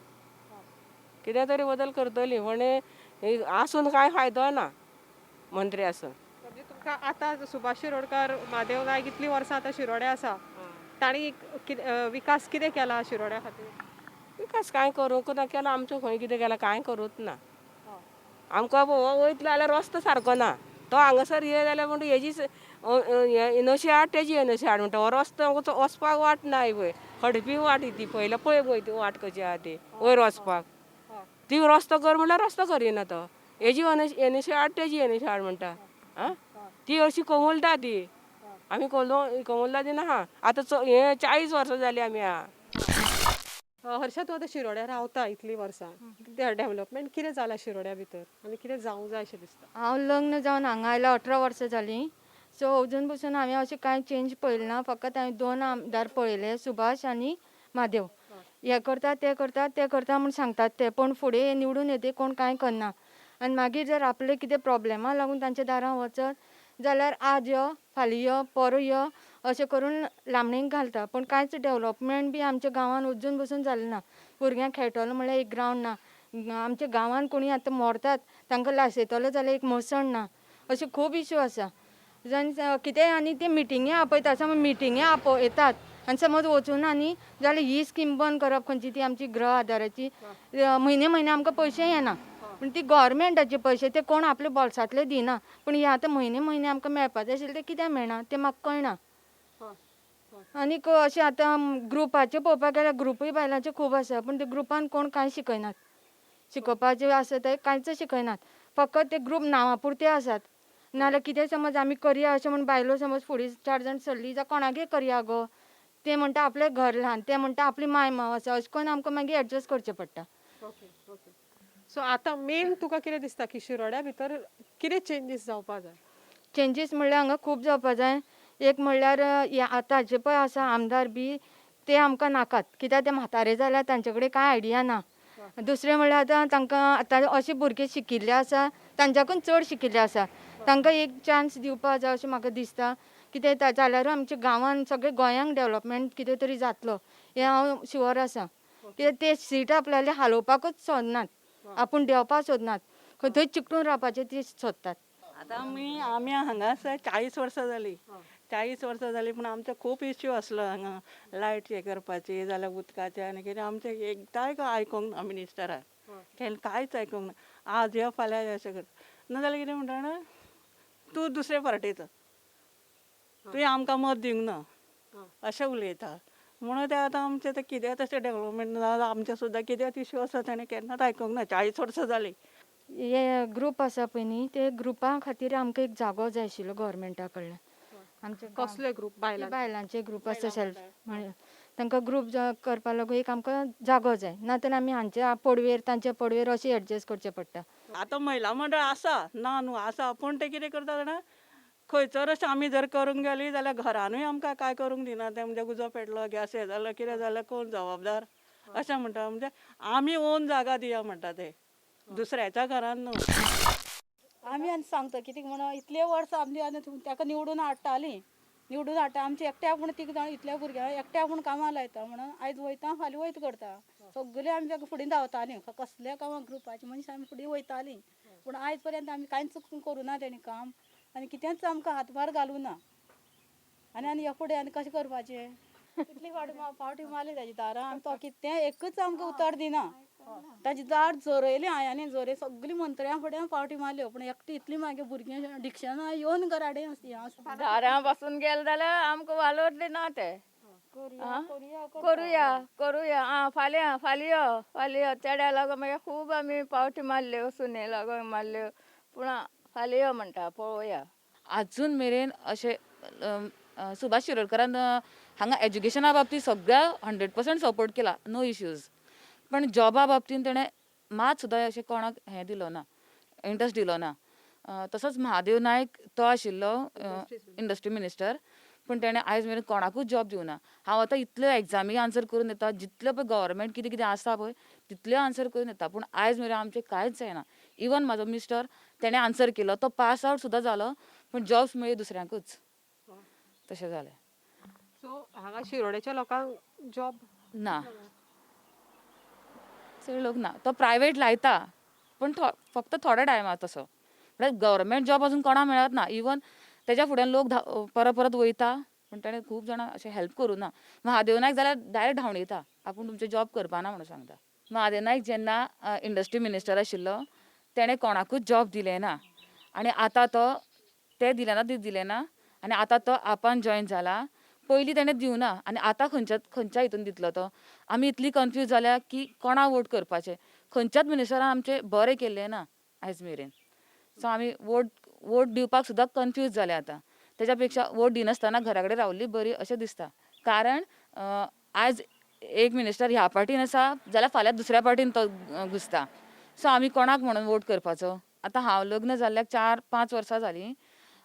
K: कितें तरी बदल करतली, पूण आसून कांय फायदो ना मंत्री आसून.
A: म्हणजे तुमकां आतां सुभाष शिरोडकार, म्हादेव नायक इतलीं वर्सां आतां शिरोड्या आसा, तांणी विकास कितें केला शिरोड्या खातीर?
K: विकास कांय करूंक ना केला. आमचो खंय कितें केला, कांय करूंक ना. आमकां हो वयतलो जाल्यार रस्तो सारको ना. तो हांगासर ये जाल्यार म्हणटा हेजी एनओसी हाड, तेजी एनओसी हाड म्हणटा. हो रस्तो आमकां वचपाक वाट ना पळय, खडपी वाट ती. पयलें पळय पळय ती वाट कशी आहा ती वयर वचपाक. ती रस्तो कर म्हणल्यार रस्तो करिना तो. हेजी एनओसी हाड, तेजी एनओसी हाड म्हणटा. आं, ती अशी कोमुलदा ती आमी कोमुलदा दी ना. आतां हे 40 वर्सां जालीं आमी आहा.
A: हर्षा, तूं आतां शिरोड्या रावता इतलीं वर्सां, डेव्हलपमेंट कितें जालां शिरोड्या भितर आनी कितें जावंक जाय अशें दिसता?
I: हांव लग्न जावन हांगा आयला 18 वर्सां जालीं. सो अजून पसून हांवें अशें कांय चेंज पळयलें ना. फकत हांवें 2 आमदार पळयले, सुभाष आनी म्हादेव. हे करता ते करता ते करता म्हूण सांगतात ते, पूण फुडें निवडून येते कोण कांय करना. आनी मागीर जर आपले कितें प्रोब्लेमा लागून तांच्या दारां वचत जाल्यार आज यो, फाल्यां यो, परां यो अशें करून लांबणेक घालता. पूण कांयच डेवलपमेंट बी आमच्या गांवान अजून पसून जालें ना. भुरग्यांक खेळटलो म्हणल्यार एक ग्रावंड ना. आमच्या गांवान कोणी आतां मरतात तांकां लासयतलो जाल्यार एक मसण ना. अशे खूब इशू आसा. कितेंय आनी ते मिटिंगे आपयता, समज मिटिंगे आपयतात आनी समज वचूना न्ही जाल्यार ही स्कीम बंद करप खंयची ती आमची गृह आधाराची. म्हयने म्हयने आमकां पयशे येना, पूण ती गोवोरमेंटाचे पयशे ते कोण आपल्या बोल्सांतले दिना. पूण हे आतां म्हयने म्हयने आमकां मेळपाचें आशिल्लें तें कित्याक मेळना तें म्हाका कळना. आनीक अशें आतां ग्रुपाचें पळोवपाक गेल्यार ग्रुपूय बायलांचे खूब आसा, पूण ते ग्रुपान कोण कांय शिकयनात. शिकोवपाचें आसा तें कांयच शिकयनात, फकत ते ग्रूप नांवा पुरते आसात. नाल्यार कितें समज आमी करया अशें म्हूण बायलो समज फुडें 4 जाण सरली जाल्यार कोणागेर करया गो, ते म्हणटा आपलें घर ल्हान, ते म्हणटा आपली माय माव आसा, अशें करून आमकां मागीर एडजस्ट करचें पडटा.
A: Okay okay. सो आतां मेन तुका कितें दिसता की शिरोड्या भितर कितें चेंजीस जावपा जाय?
I: चेंजीस म्हणल्यार हांगा खूब जावपा जाय. एक म्हणल्यार आतां जे पळय आसा आमदार बी ते आमकां नाकात, कित्याक ते म्हातारे जाल्यार तांचे कडेन कांय आयडिया ना. दुसरें म्हणल्यार आतां तांकां आतां अशे भुरगे शिकिल्ले आसा, तांच्याकून चड शिकिल्ले आसा, तांकां एक चान्स दिवपा जाय अशें म्हाका दिसता. कितें जाल्यार आमच्या गांवान सगळे गोंयांक डेवलपमेंट कितें तरी जातलो हें हांव शुअर आसा. कित्याक ते सीट आपल्याले हालोवपाकूच सोदनात, आपूण देंवपाक सोदनात, खंय थंय चिकटून रावपाचें ती सोदतात.
B: आतां आमी हांगासर 40 वर्सां जालीं, 40 वर्सां जालीं, पूण आमचो खूब इश्यू आसलो हांगा, लायट हें करपाची जाल्यार उदकाचें आनी कितें. आमचें एकदांय आयकोंक ना मिनिस्टरान, केन्ना कांयच आयकोंक ना. आज यो फाल्यां यो अशें करता, नाजाल्यार कितें म्हणटा जाणा, तूं दुसरे पार्टेचो, तुवें आमकां मत दिवंक ना अशें उलयता. म्हणून तें आतां आमचें तें कितें तशें डेवलपमेंट ना जाल्यार आमचें सुद्दां कितें इश्यू आसा तेणें केन्नाच आयकोंक ना. 40 वर्सां जालीं.
I: हे ग्रूप आसा पळय न्ही, ते ग्रुपा खातीर आमकां एक जागो जाय आशिल्लो गोवोरमेंटा कडल्यान. आमचे
A: कसले ग्रूप? बायलां?
I: बायलांचे ग्रूप आसा सेल्फ, म्हळ्यार तांकां ग्रूप करपा लागून एक आमकां जागो जाय, ना तर आमी हांच्या पडवेर तांच्या पडवेर अशें एडजस्ट करचें पडटा.
B: आतां महिला मंडळ आसा ना न्हू आसा, पूण तें कितें करता जाणा, खंयसर अशें आमी जर करूंक गेली जाल्यार घरानूय आमकां कांय करूंक दिना. तें म्हणजे उजो पेटलो, गॅस हें जालो, कितें जालें, कोण जबाबदार अशें म्हणटा. म्हणजे आमी ओन जागा दिया म्हणटा ते, दुसऱ्याच्या घरान न्हू.
D: आमी आनी सांगता कित्याक म्हणून इतले वर्सां आमी आनी ताका निवडून हाडटालीं, निवडून हाडटा आमचे एकट्या पूण तिग जाण इतल्या भुरग्यांक एकट्या पूण कामां लायता म्हणून आयज वयता फाल्यां वयता करता. सगळीं आमी ताका फुडें धांवतालीं, कसल्या कामाक ग्रुपाची मनशां आमी फुडें वयतालीं, पूण आयज पर्यंत आमी कांयच करूं ना तेणी काम, आनी कितेंच आमकां हातभार घालूं ना. आनी आनी ह्या फुडें आनी कशें करपाचें? इतली फावटी मारली ताजी दारां, आनी तो कितें एकूच आमकां उतर दिना. ताजी दार झरयली हांवें, झरय सगळीं मंत्र्यां फुडें फावटी मारल्यो, पूण एकटी इतली मागीर भुरगीं डिक्शनां येवन घराडे आसा.
L: दारां बसून गेले जाल्यार आमकां वालोर दिना ते,
I: आं करुया करुया आं फाल्यां फाल्यां यो फाल्यां यो चेड्या लागून मागीर खूब आमी पावटी मारल्यो सुने लागून मारल्यो पूण फाल्यां यो म्हणटा पळोवया.
L: आजून मेरेन अशें सुभाष शिरोडकारान हांगा एज्युकेशना बाबतींत सगळ्या 100% सपोर्ट केला, नो इश्यूज. पण जॉबा बाबतींत तेणें मात सुद्दां अशें कोणाक हें दिलो ना, इंट्रस्ट दिलो ना. तसोच महादेव नायक तो आशिल्लो इंडस्ट्री मिनिस्टर, पूण तेणें आयज मेरेन कोणाकूच जॉब दिवना. हांव आतां इतल्यो एग्जामी आन्सर करून येता, जितल्यो पळय गव्हर्मेंट कितें कितें आसा पळय तितल्यो आन्सर करून येता, पूण आयज मेरेन आमचें कांयच जायना. इवन म्हाजो मिस्टर तेणें आन्सर केलो, तो पास आवट सुद्दां जालो, पूण जॉब्स मेळ्ळी दुसऱ्यांकूच, तशें जालें.
A: सो हांगा शिरोड्याच्या लोकांक जॉब
L: ना, चड लोक ना. तो प्रायवेट लायता पूण फक्त थोड्या टायमा तसो, म्हळ्यार गव्हर्मेंट जॉब अजून कोणाक मेळत ना. इवन तेज्या फुड्यान लोक परत परत वयता, पूण तेणें खूब जाणां अशें हेल्प करूं ना. महादेव नायक जाल्यार डायरेक्ट धांवडयता, आपूण तुमचें जॉब करपाना म्हणून सांगता. महादेव नायक जेन्ना इंडस्ट्री मिनिस्टर आशिल्लो तेणें कोणाकूच जॉब दिलें ना, आनी आतां तो ते दिलें ना, ते दिलें ना, आनी आतां तो आपान जॉयन जाला. पयलीं तेणें दिवना आनी आतां खंयच्या खंयच्या हितून दितलो तो. आमी इतली कन्फ्यूज जाल्या की कोणा वोट करपाचें, खंयच्याच मिनिस्टरान आमचें बरें केल्लें ना आयज मेरेन. सो आमी वोट दिवपाक सुद्दां कन्फ्यूज जाल्या आतां. तेज्या पेक्षा वोट दिनासतना घरा कडेन रावल्ली बरी अशें दिसता. कारण आयज एक मिनिस्टर ह्या पार्टीन आसा जाल्यार फाल्यां दुसऱ्या पार्टीन तो घुसता. सो आमी कोणाक म्हणून वोट करपाचो. आतां हांव लग्न जाल्ल्याक 4-5 वर्सां जालीं,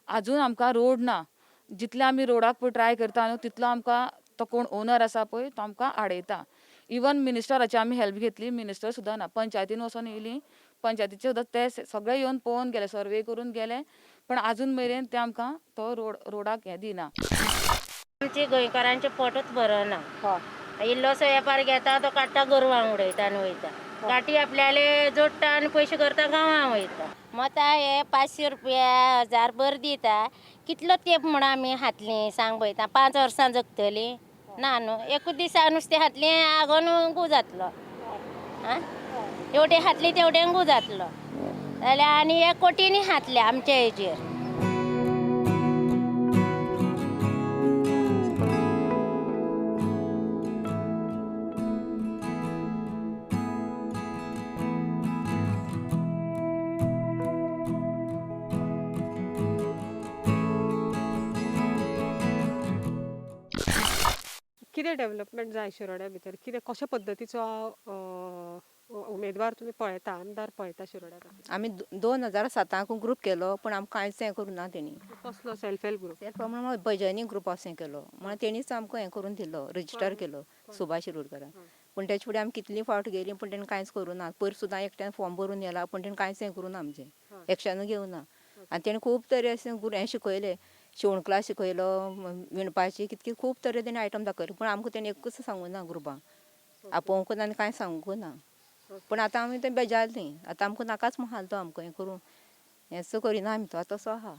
L: आजून आमकां रोड ना. जितले आमी रोडाक पळय ट्राय करता न्हू तितलो आमकां तो कोण ओनर आसा पळय तो आमकां आडयता. इवन मिनिस्टराची आमी हेल्प घेतली, मिनिस्टर सुद्दां ना. पंचायतीन वचोन येयली, पंचायतीचे सुद्दां ते सगळे येवन पळोवन गेले, सर्वे करून गेले, पण आजून मेरेन ते आमकां तो रोडाक हें दिना.
M: आमची गोंयकारांचें पोटूच भरना. इल्लोसो वेपार घेता तो काडटा गोरवांक उडयता आनी वयता, गांठी आपल्याले जोडटा आनी पयशे करता गांवां वयता. मतां हे 500 रुपया 1000 दिता, कितलो तेंप म्हूण आमी खातलीं सांग पळयता. 5 वर्सां जगतलीं ना न्हू, एकूच दिसा नुस्तें खातलीं आगोन गू जातलो, आं तेवटेन खातली तेवटेन गू जातलो, जाल्यार आनी एक कोटींनी खातले आमच्या हेजेर.
A: कितें डेव्हलपमेंट जाय शिरोड्या भितर, कितें कशा पद्दतीचो उमेदवार तुमी पळयता, आमदार पळयता शिरोड्या खातीर?
N: आमी 2007 ग्रूप केलो, पूण आमकां कांयच हें करूं ना तेणी.
A: कसलो सेल्फ हेल्प ग्रूप?
N: सेल्फ म्हणून भजनी ग्रूप अशें केलो, म्हणून तेणीच आमकां हें करून दिलो, रजिस्टर केलो सुभाष शिरोडकारान. पूण तेच्या फुडें आमी कितली फावट गेली पूण तेणी कांयच करूं ना. पयर सुद्दां एकट्यान फॉर्म भरून येला, पूण तेणी कांयच हें करूं ना, आमचें एक्शनूय घेवना ना. आनी तेणी खूब तरे अशें हें शिकयलें, शिवण क्लास शिकयलो, विणपाची कितकी खूब तरे तेणी आयटम दाखयले, पूण आमकां तेणी एकूच सांगूं ना, ग्रुपांक आपोवंक ना आनी कांय सांगूंक ना. पूण आतां आमी तें बेजारलीं, आतां आमकां नाकाच म्हण तो आमकां हें करूं, हेंच करिना आमी, तो आतां तसो आहा.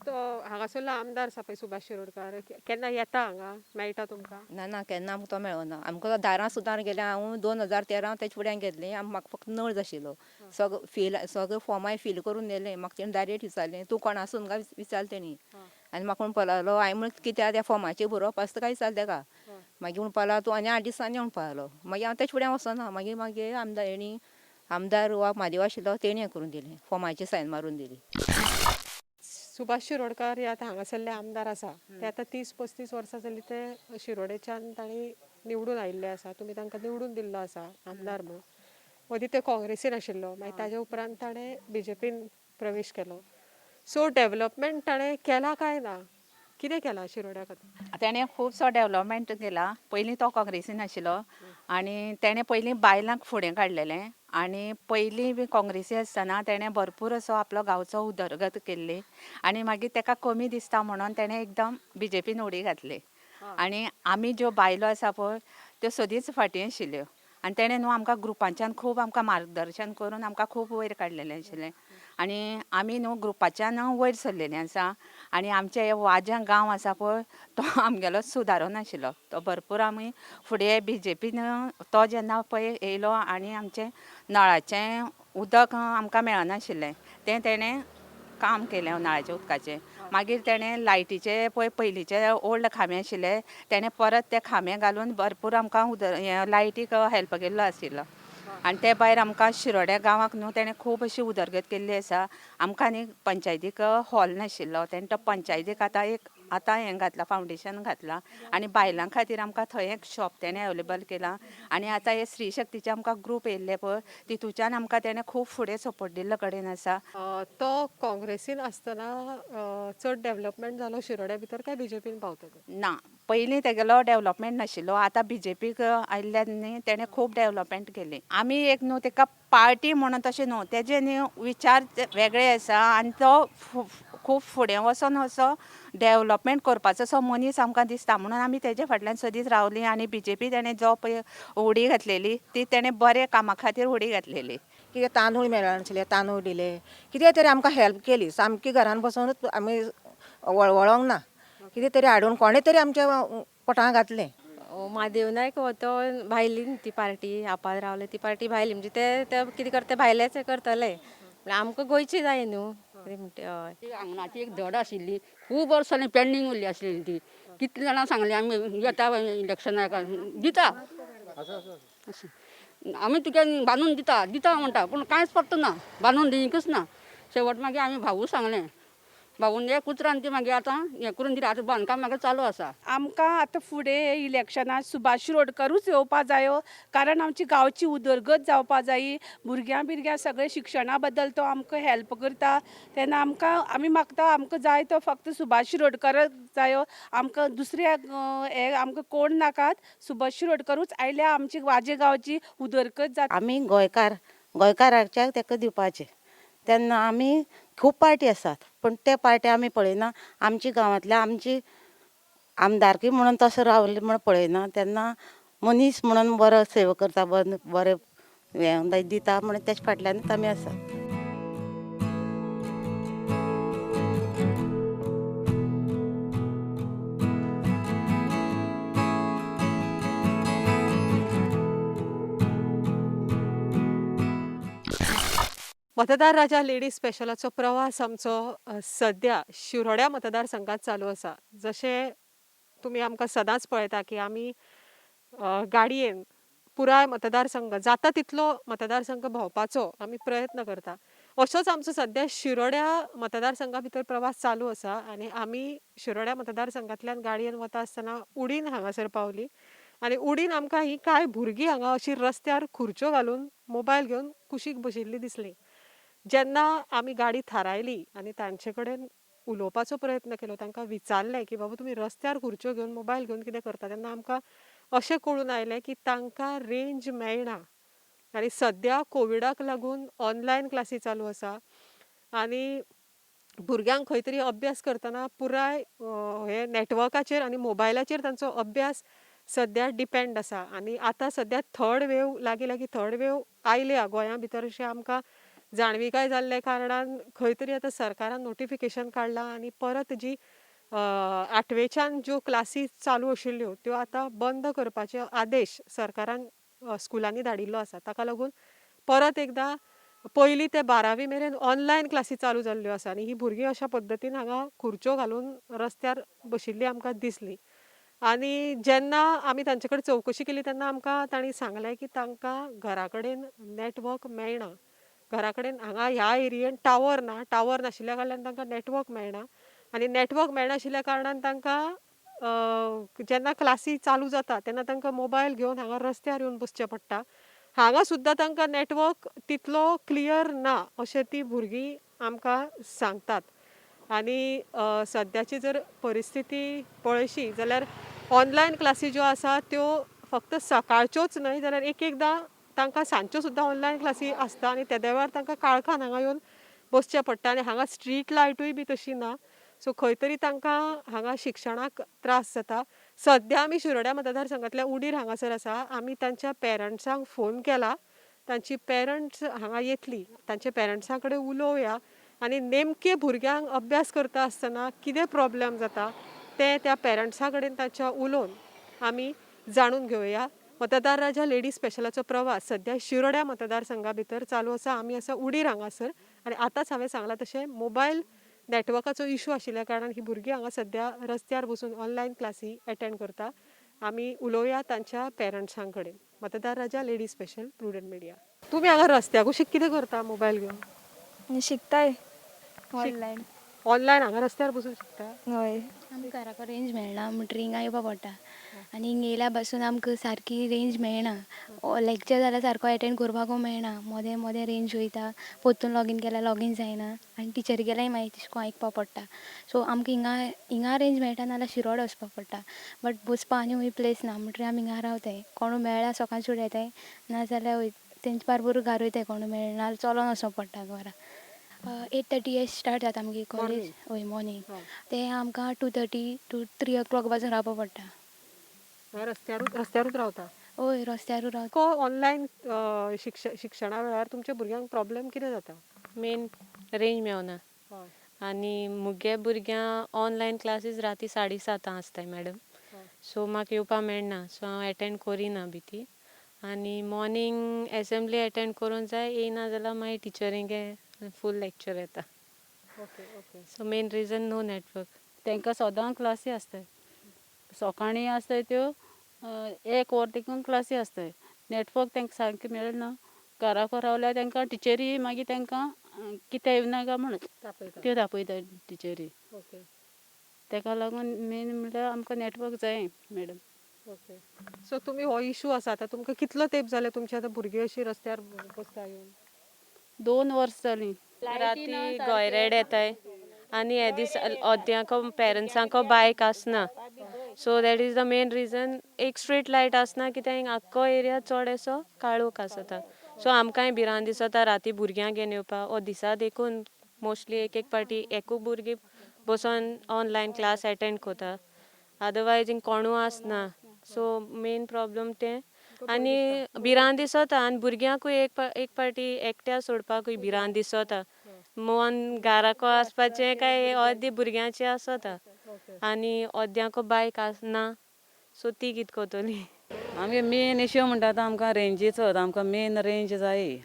A: तो हांगासरलो आमदार आसा पळय सुभाष शिरोडकार, केन्ना येता हांगा, मेळटा तुमकां?
N: ना ना, केन्ना आमकां तो मेळना. आमकां तो दारां सुद्दां गेलें हांव 2013 तेच्या फुडें घेतलें, म्हाका फक्त नळ जाय आशिल्लो, सगळो फील सगळे फॉर्माय फील करून नेलें. म्हाका तेणें डायरेक्ट विचारलें तूं कोण आसून काय विचारलें तेणी, आनी म्हाका म्हणपाक लागलो हांवें म्हणलें कित्याक त्या फॉर्माचेर बरोवप आसता काय विचारलें तेका. मागीर म्हणपाक लागलो तूं आनी 8 दिसांनी म्हणपाक लागलो. मागीर हांव तेच्या फुडें वचना, मागीर मागीर आमदार हेणी आमदार वा म्हादेव आशिल्लो तेणी हें करून दिलें, फॉर्माची सायन मारून दिली.
A: सुभाष शिरोडकार हे आतां हांगासरले आमदार आसा, ते आतां 30-35 वर्सां जालीं ते शिरोडेच्यान तांणी निवडून आयिल्ले आसा, तुमी तांकां निवडून दिल्लो आसा आमदार म्हूण. मदीं ते काँग्रेसीन आशिल्लो, मागीर ताजे उपरांत ताणें बीजेपीन प्रवेश केलो. सो डेव्हलपमेंट ताणें केला काय ना, कितें केलां शिरोड्या खातीर?
O: तेणें खुबसो डेव्हलपमेंट केला. पयलीं तो काँग्रेसीन आशिल्लो आनी तेणें पयलीं बायलांक फुडें काडलेलें, आनी पयलीं बी काँग्रेसी आसतना तेणें भरपूर असो आपलो गांवचो उदरगत केल्ली, आनी मागीर तेका कमी दिसता म्हणून तेणें एकदम बीजेपीन उडी घातली. आनी आमी ज्यो बायलो आसा पळय त्यो सदींच फाटीं आशिल्ल्यो, आनी तेणें न्हू आमकां ग्रुपांच्यान खूब आमकां मार्गदर्शन करून आमकां खूब वयर काडलेलें आशिल्लें, आनी आमी न्हू ग्रुपाच्यान वयर सरलेलीं आसा. आनी आमचे हे वाज्यां गांव आसा पळय तो आमगेलो सुदारो नाशिल्लो, तो भरपूर आमी फुडें बीजेपीन तो जेन्ना पळय येयलो आनी आमचें नळाचें उदक आमकां मेळनाशिल्लें तें तेणें काम केलें नळाच्या उदकाचें. मागीर तेणें लायटीचे पळय पयलींचे ओल्ड खांबे आशिल्ले तेणें परत ते खांबे घालून भरपूर आमकां उदर हें लायटीक हेल्प केल्लो आशिल्लो. आनी ते भायर आमकां शिरोड्या गांवाक न्हू तेणें खूब अशी उदरगत केल्ली आसा. आमकां न्ही पंचायतीक हॉल नाशिल्लो, तेणें तो पंचायतीक आतां एक आतां हें घातलां, फावंडेशन घातलां आनी बायलां खातीर आमकां थंय एक शॉप तेणें अवेलेबल केलां. आनी आतां हे स्त्री शक्तीचे आमकां ग्रूप येयल्ले पळय तितूच्यान आमकां तेणें खूब फुडें सपोर्ट दिल्लो कडेन आसा.
A: तो काँग्रेसीन आसतना चड डेव्हलपमेंट जालो शिरोड्या भितर काय बीजेपीन पावतकच?
O: ना, पयलीं तेगेलो डेव्हलपमेंट नाशिल्लो, आतां बीजेपीक आयिल्ल्यान न्ही तेणें खूब डेव्हलपमेंट केली. आमी एक न्हू तेका पार्टी म्हणून तशें न्हू, तेजे न्ही विचार वेगळे आसा आनी तो खूब फुडें वचोन असो डेव्हलपमेंट करपाचो असो मनीस आमकां दिसता, म्हणून आमी तेजे फाटल्यान सदींच रावली. आनी बीजेपी तेणें जो पळय उडी घातलेली ती तेणें बरे कामा खातीर उडी घातलेली.
P: कितें तांदूळ मेळनाशिल्ले, तांदूळ दिले, कितें तरी आमकां हेल्प केली. सामकी घरान बसोनूच आमी वळवळोंक ना, कितें तरी हाडून कोणें तरी आमच्या पोटां घातलें.
K: म्हादेव नायक हो तो भायली न्ही ती पार्टी, आपान रावले ती पार्टी भायली, म्हणजे ते कितें करता भायलेच करतले, म्हणल्यार आमकां गोंयची जाय न्हू कितें म्हणटा. हय,
Q: आंगणाची एक धड आशिल्ली, खूब वर्सांनी पेंडींग उरली आशिल्ली ती, कितली जाणां सांगली आमी येता इलेक्शनाक दिता, आमी तुका बांदून दिता दिता म्हणटा, पूण कांयच पत्तो ना, बांदून दिवंकच ना. शेवट मागीर आमी भाऊ सांगलें, भाऊन एक उतरान ती मागीर आतां हें करून दिली, आतां बांदकाम मागीर चालू आसा.
E: आमकां आतां फुडें इलेक्शनाक सुभाष शिरोडकरूच येवपा जायो, कारण आमची गांवची उदरगत जावपा जायी, भुरग्यां बिरग्यां सगळें शिक्षणा बद्दल तो आमकां हेल्प करता. तेन्ना आमकां आमी मागता आमकां जाय तो फक्त सुभाष शिरोडकरच जायो, आमकां दुसरे हे आमकां कोण नाकात, सुभाष शिरोडकरूच आयल्यार आमची वाजे गांवची उदरगत जाता.
R: आमी गोंयकार, गोंयकाराच्या ताका दिवपाचें. तेन्ना आमी खूब पार्टी आसात पूण ते पार्टी आमी पळयना, आमची गांवांतल्या आमची आमदारकी म्हणून तसो रावले म्हण पळयना, तेन्ना मनीस म्हणून बरो सेवा करता, बरें हें दिता म्हणून तेच्या फाटल्यानूच आमी आसा.
A: मतदार राजा लेडीज स्पेशलाचो प्रवास आमचो सद्या शिरोड्या मतदारसंघात चालू आसा. जशें तुमी आमकां सदांच पळयता की आमी गाडयेन पुराय मतदारसंघ जाता तितलो मतदारसंघ भोंवपाचो आमी प्रयत्न करता. असोच आमचो सद्या शिरोड्या मतदारसंघा भितर प्रवास चालू आसा आनी आमी शिरोड्या मतदारसंघांतल्यान गाडयेन वता आसतना उडीन हांगासर पावली आनी उडीन आमकां ही कांय भुरगीं हांगा अशी रस्त्यार खुर्च्यो घालून मोबायल घेवन कुशीक बशिल्ली दिसली. जेन्ना आमी गाडी थारायली आनी तांचे कडेन उलोवपाचो प्रयत्न केलो, तांकां विचारलें की बाबा तुमी रस्त्यार खुर्च्यो घेवन मोबायल घेवन कितें करता, तेन्ना आमकां अशें कळून आयलें की तांकां रेंज मेळना आनी सद्या कोविडाक लागून ऑनलायन क्लासी चालू आसा आनी भुरग्यांक खंय तरी अभ्यास करतना पुराय हे नेटवर्काचेर आनी मोबायलाचेर तांचो अभ्यास सद्या डिपेंड आसा. आनी आतां सद्या थर्ड वेव लागीं लागीं थर्ड वेव आयल्या गोंया भितर अशें आमकां जाणविकाय जाल्ल्या कारणान खंय तरी आतां सरकारान नोटिफिकेशन काडलां आनी परत जी आठवेच्यान ज्यो क्लासी चालू आशिल्ल्यो त्यो आतां बंद करपाचे आदेश सरकारान स्कुलांनी धाडिल्लो आसा. ताका लागून परत एकदां पयलीं ते 12वी मेरेन ऑनलायन क्लासी चालू जाल्ल्यो आसा आनी ही भुरगीं अशा पद्दतीन हांगा खुर्च्यो घालून रस्त्यार बशिल्ली आमकां दिसली. आनी जेन्ना आमी तांचे कडेन चवकशी केली तेन्ना आमकां तांणी सांगलें की तांकां घरा कडेन नेटवर्क मेळना, घरा कडेन हांगा ह्या एरियेन टावर ना, टावर नाशिल्ल्या कारणान तांकां नेटवर्क मेळना आनी नेटवर्क मेळनाशिल्ल्या कारणान तांकां जेन्ना क्लासी चालू जाता तेन्ना तांकां मोबायल घेवन हांगा रस्त्यार येवन बसचें पडटा. हांगा सुद्दां तांकां नेटवर्क तितलो क्लियर ना अशें ती भुरगीं आमकां सांगतात. आनी सद्याची जर परिस्थिती पळयशी जाल्यार ऑनलायन क्लासी ज्यो आसा त्यो फक्त सकाळच्योच न्हय जाल्यार एक एकदां तांकां सांजच्यो सुद्दां ऑनलायन क्लासी आसता आनी तेद्या वेळार तांकां काळखान हांगा येवन बसचें पडटा आनी हांगा स्ट्रीट लायटूय बी तशी ना. सो खंय तरी तांकां हांगा शिक्षणाक त्रास जाता. सद्या आमी शिरोड्या मतदारसंघांतल्या उडीर हांगासर आसा. आमी तांच्या पेरंट्सांक फोन केला, तांची पेरंट्स हांगा येतली, तांच्या पेरंट्सां कडेन उलोवया आनी नेमके भुरग्यांक अभ्यास करता आसतना कितें प्रॉब्लम जाता तें त्या पेरंट्सां कडेन तांच्या उलोवन आमी जाणून घेवया. मतदार राजा लेडीज स्पेशलाचो प्रवास सद्या शिरोड्या मतदारसंघा भितर चालू आसा. आमी आसा उडीर हांगासर. आनी आतांच हांवें सांगलां तशें मोबायल नॅटवर्काचो इशू आशिल्ल्या कारणान ही भुरगीं हांगा सद्या रस्त्यार बसून ऑनलायन क्लासी एटेंड करता. आमी उलोवया तांच्या पेरंट्सां कडेन. Matdar Raja, ladies special, Prudent Media. तुमी हांगा रस्त्या कुशीक कितें करता मोबायल घेवन?
G: शिकताय ऑनलायन.
A: ऑनलायन हांगा रस्त्यार बसून शिकता?
G: हय.
S: आमकां घराको रेंज मेळना म्हणटरी हिंगा येवपा पडटा आनी हिंगा येयल्या पासून आमकां सारकी रेंज मेळना. लॅक्चर जाल्यार सारको एटेंड करपाकू मेळना. मोदें मोदें रेंज वयता, परतून लॉगीन केल्यार लॉगीन जायना आनी टिचरी गेल्यार मागीर तशें करून आयकपा पडटा. सो आमकां हिंगा हिंगा रेंज मेळटा नाल्यार शिरोड वचपा पडटा. बट बसपा आनी खंय प्लेस ना म्हणटरी आमी हिंगा रावताय. कोणू मेळ्ळ्यार सकाळचे फुडें येताय, नाजाल्यार वयता तेंचे बारबर घार वयताय. कोणू मेळना नाल्यार चलोन वचों पडटा घरा. 8:30 अशें स्टार्ट जाता आमगे कॉलेज. हय, मॉर्निंग. ते आमकां 2:30 टू 3 o'clock पासून रावपा पडटा.
A: रस्त्यारूच रावता?
S: हय, रस्त्यारूच रावता.
A: ऑनलायन शिक्षणा वेळार तुमच्या भुरग्यांक प्रॉब्लेम कितें जाता?
T: मेन रेंज मेवना आनी मुगे भुरग्यां ऑनलायन क्लासीस राती 7:30 आसताय मॅडम. सो म्हाका येवपा मेळना, सो हांव एटेंड करिना बी ती. आनी मॉर्निंग एसेंब्ली एटेंड करूंक जाय, येयना जाल्यार मागीर टिचरींगे फूल लेक्चर येता.
A: Okay okay.
T: So main reason no network.
D: तांकां सदां क्लासी आसताय, सकाळीं आसताय त्यो एक वर देखून क्लासी आसताय. नेटवर्क तांकां सारकें मेळना. घराको रावल्यार तांकां टिचरी मागीर तांकां कित्याक येवना काय म्हण त्यो तापयता टिचरी.
A: ओके.
D: ताका लागून मेन म्हणल्यार आमकां नेटवर्क जाय मॅडम.
A: ओके. सो तुमी हो इशू आसा आतां तुमकां कितलो तेंप जाले तुमच्या आतां भुरगीं अशीं रस्त्यार बसता येवन?
D: 2 वर्स जालीं.
T: राती गोयरेड येताय आनी हे दीस अर्द्यांको पेरंट्सांको बायक आसना. So that is the main reason. एक स्ट्रीट लायट आसना कित्याक आख्खो एरिया चड असो काळोख आसता. सो आमकांय भिरांत दिसता राती भुरग्यांक घेवन येवपा. ओ दिसा देखून मोस्टली एक एक पाटी एकू भुरगीं बसोन ऑनलायन क्लास एटेंड करता, अदरवायज हिंग कोणू आसना. सो मेन प्रॉब्लम तें आनी भिरांत दिसता आनी भुरग्यांकूय एक पाटी एकट्या सोडपाकूय भिरांत दिसता. मन घराको आसपाचें काय अर्दी भुरग्यांचें आसता आनी अर्द्यांको बायक आसना, सो ती कितें करतली?
B: आमगे मेन इश्यू म्हणटा तो आमकां रेंजीचो. आमकां मेन रेंज जाय.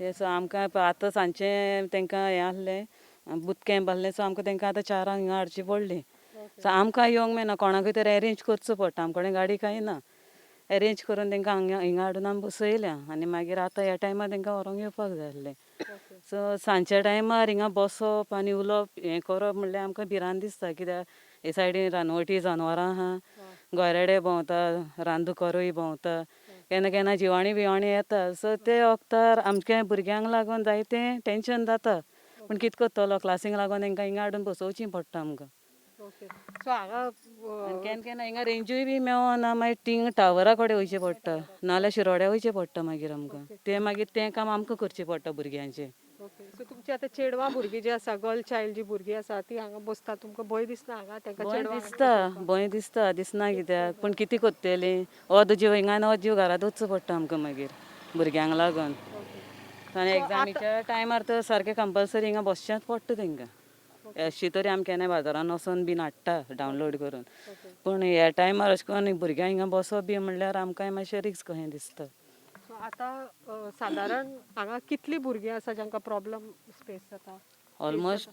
B: सो आमकां आतां सांजचें तांकां हें आसलें बूथ कॅम्प आसलें, सो आमकां तांकां आतां 4 हिंगा हाडची पडली. सो आमकां येवंक मेळना, कोणाकूय तरी एरेंज करचो पडटा. आमचे कडेन गाडी कांय ना. एरेंज करून तांकां हांगा हिंगा हाडून आमी बसयल्या आनी मागीर आतां ह्या टायमार तांकां व्हरोंक येवपाक जाय आसलें. सो सांजच्या टायमार हिंगा बसप आनी उलोवप हें करप म्हणल्यार आमकां भिरांत दिसता. कित्याक हे सायडीन रानवटी जनावरां आहा, गोरेडे भोंवता, रानदुकरूय भोंवता, केन्ना केन्ना जिवाणी बिवाणी येता. सो ते वखदार आमच्या भुरग्यांक लागून जायतें टेंशन जाता. पूण कितें करतलो, क्लासींक लागून तांकां हिंगा हाडून बसोवचीं पडटा आमकां.
A: ओके. सो हांगा
B: आनी केन्ना केन्ना हिंगा रेंजूय बी मेळना, मागीर थिंग टावरा कडेन वयचें पडटा, नाल्यार शिरोड्या वयचें पडटा मागीर आमकां. तें मागीर तें काम आमकां करचें पडटा भुरग्यांचें.
A: ओके. सो तुमची आतां चेडवां भुरगीं जी आसा, गर्ल चायल्ड जी भुरगीं आसा ती हांगा बसता, तुमकां भंय दिसना हांगा तांकां
B: भंय
A: चेडवां
B: दिसता, भंय दिसता, दिसना कित्याक, पूण कितें करतलीं? अर्दो जीव हिंगा आनी अर्द जीव घरांत वचचो पडटा आमकां मागीर भुरग्यांक लागून. आनी एग्जामीच्या टायमार तर सारकें कंपल्सरी हिंगा बसचेंच पडटा तांकां. अशी तरी आमी केन्नाय बाजारान वचोन बीन हाडटा डावनलोड करून, पूण ह्या टायमार अशें करून भुरग्यांक हिंगा बसप बी म्हणल्यार आमकांय मातशें रिस्क कशें दिसता.
A: सो आतां सादारण हांगा कितलीं भुरगीं आसा जांकां प्रॉब्लम स्पेस जाता?
B: ऑलमोस्ट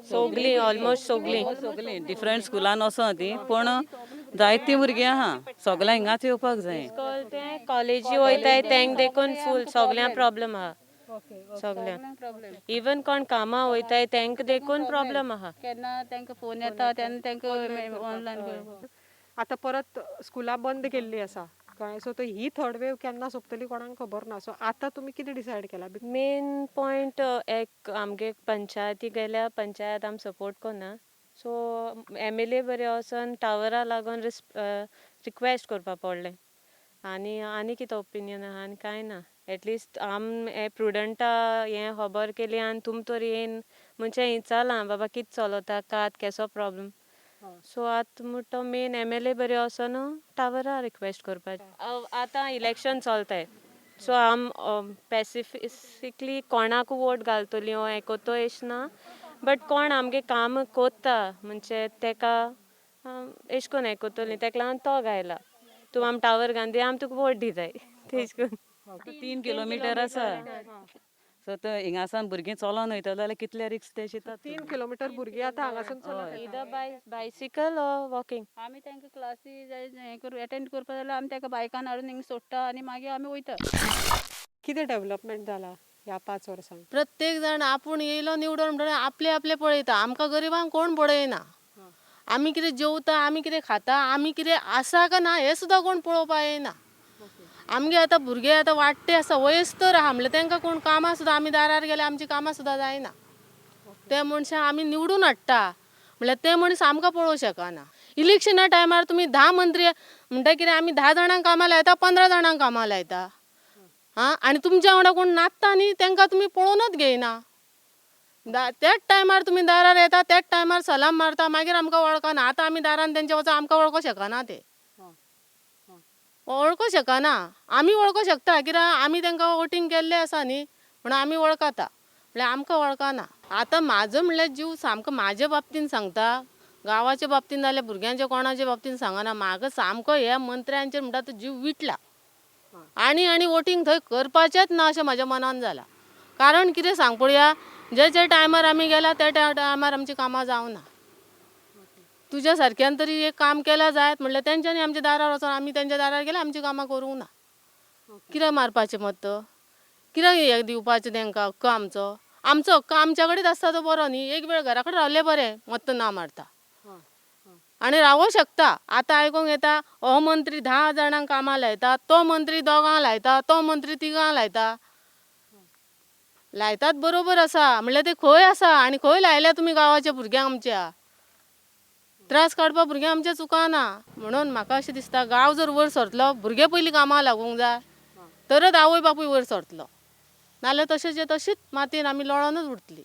T: सोगलीं, ऑलमोस्ट सोगलीं.
B: सगलीं डिफरंट स्कुलान वचोन ती, पूण जायतीं भुरगीं आहा, सगळ्यां हिंगाच येवपाक जाय.
T: ते कॉलेजी वयताय तेंक देखून फूल सगळ्यांक प्रॉब्लम आहा. सगळ्यांक, इवन कोण कामां वयताय तेंक देखून प्रॉब्लम आहा.
D: केन्ना तांकां फोन येता तेन्ना तांकां ऑनलायन.
A: आतां परत स्कुलां बंद केल्लीं आसा, कळ्ळें? सो ही थर्ड वेव केन्ना सोंपतली कोणाक खबर ना. सो आतां तुमी कितें डिसायड केलां?
T: मेन पॉयंट एक आमगे पंचायती गेल्या, पंचायत आम सपोर्ट करना. सो MLA बरें वचोन टावरा लागून रिक्वेस्ट करपा पडलें. आनी आनी कितें ओपिनियन आहा आनी कांय ना. एटलिस्ट आम हे प्रुडंटा हें खबर केली आनी तुम तरी येन म्हणजे विचारलां बाबा कितें चलता कात केसो प्रॉब्लम. सो आतां म्हणटा मेन MLA बरें वचोन टावरा रिक्वेस्ट करपाचें. आतां इलेक्शन चलताय, सो आम स्पेसिफिकली कोणाक वोट घालतली हो हें कोत्तो एश ना, बट कोण आमगे काम कोत्ता म्हणजे तेका एश कोन हें कोत्तली, तेका लागून तो घायला. तूं आम टावर घालून दी, आम तुका वोट दिताय, तेश कोन.
B: 3 किलोमिटर आसा.
D: सो ते हिंगासान भुरगीं चलोन वयतले जाल्यार कितले रिक्स ते चिंतात.
A: 3 किलोमिटर भुरगीं आतां हांगासून चलत येता.
T: इदर बाय बायसिकल ऑर वॉकिंग.
Q: आमी तांकां क्लासी हें करून एटेंड करपा जाल्यार आमी ताका बायकान हाडून हिंगा सोडटा आनी मागीर आमी वयता.
A: कितें डेव्हलपमेंट जाला ह्या 5 वर्सांक?
C: प्रत्येक जाण आपूण येयलो निवडून म्हणटकीर आपले आपले पळयता, आमकां गरिबांक कोण पळयना. आमी कितें जेवता, आमी कितें खाता, आमी कितें आसा काय ना हें सुद्दां कोण पळोवपाक येयना. आमगे आतां भुरगे आतां वाडटे आसा, वयस्तर आहा, म्हणल्यार तांकां कोण कामां सुद्दां आमी दारार गेल्यार आमची कामां सुद्दां जायना. ते मनशां आमी निवडून हाडटा म्हणल्यार ते मनीस आमकां पळोवंक शकना. इलेक्शना टायमार तुमी 10 मंत्री म्हणटा कितें, आमी 10 जाणांक कामां लायता, 15 जाणांक कामां लायता. आं, आनी तुमच्या वांगडा कोण नाचता न्ही तांकां तुमी पळोवनच घेयना. त्याच टायमार तुमी दारार येता, त्याच टायमार सलाम मारता, मागीर आमकां वळखना. आतां आमी दारान तेंच्या वचोन आमकां वळखो शकना, ते वळखो शकना. आमी वळखो शकता कित्याक आमी तांकां वोटींग केल्लें आसा न्ही, म्हणून आमी वळखता, म्हणल्यार आमकां वळखना. आतां म्हाजो म्हणल्यार जीव सामको म्हाजे बाबतीन सांगता, गांवाच्या बाबतीन जाल्यार भुरग्यांच्या कोणाच्या बाबतीन सांगना. म्हाका सामको ह्या मंत्र्यांचेर म्हणटा तो जीव विटला. आनी आनी वोटींग थंय करपाचेंच ना अशें म्हाज्या मनान जालां. कारण कितें सांग पळया, जे जे टायमार आमी गेला त्या टायमार आमची कामां जावना. तुज्या सारक्यान तरी एक काम केलां जायत म्हणल्यार तेंच्यांनी आमच्या दारार वचोन आमी तेंच्या दारार गेल्यार आमची कामां करूंक ना. कित्याक मारपाचें मत, कित्याक हें दिवपाचें तेंकां हक्क आमचो? आमचो हक्क आमच्या कडेन आसता तो बरो न्ही. एक वेळ घरा कडेन रावलें बरें, मत ना मारता आनी रावोंक शकता. आतां आयकोंक येता हो मंत्री 10 जाणांक कामां लायता, तो मंत्री 2 लायता, तो मंत्री 3 लायता. लायतात बरोबर आसा, म्हणल्यार ते खंय आसा आनी खंय लायल्या तुमी गांवाच्या भुरग्यांक आमच्या? त्रास काडपा भुरग्यांक आमच्या चुकना. म्हणून म्हाका अशें दिसता गांव जर वयर सरतलो, भुरगे पयलीं कामाक लागूंक जाय, तरच आवय बापूय वयर सरतलो. नाल्यार तशेंच तशीच मातयेन आमी लोळोनच उरतली.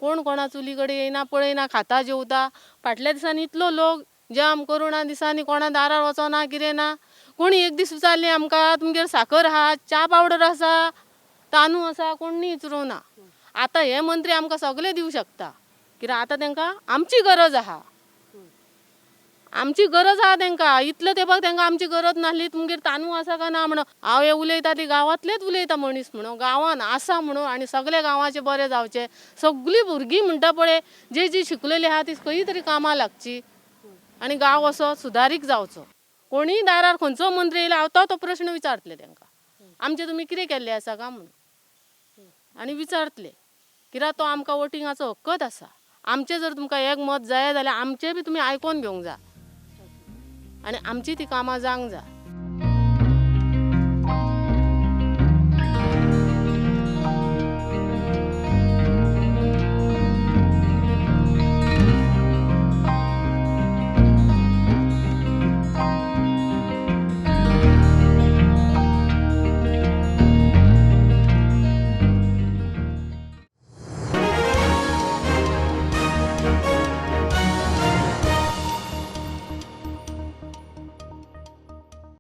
C: कोण कोणा चुली कडेन येयना, पळयना, खाता जेवता. फाटल्या दिसांनी इतलो लोक जाम करुणा दिसांनी कोणा दारार वचना कितें ना. कोणी एक दीस विचारलें आमकां तुमगेर साकर आहा, च्या पावडर आसा, तांदूळ आसा, कोणी विचारूंक ना. आतां हे मंत्री आमकां सगळें दिवं शकता, कित्याक आतां तांकां आमची गरज आहा. आमची गरज आहा तांकां. इतलो तेंपाक तांकां आमची गरज नासली. तुमगेर तांदूळ आसा काय ना म्हणून हांव हें उलयता ती गांवांतलेच उलयता मनीस म्हणून, गांवान आसा म्हणून, आनी सगळे गांवाचे बरें जावचें. सगळीं भुरगीं म्हणटा पळय जे जी शिकलेली आहा ती खंय तरी कामां लागची आनी गांव असो सुदारीक जावचो. कोणीय दारार खंयचो मंत्री येयला हांव तो प्रश्न विचारतले तांकां, आमचें तुमी कितें केल्लें आसा काय म्हणून, आनी विचारतले कित्याक तो आमकां वोटिंगाचो हक्कच आसा. आमचें जर तुमकां एक मत जाय जाल्यार आमचें बी तुमी आयकोन घेवंक जाय आनी आमची ती कामां जावंक जाय.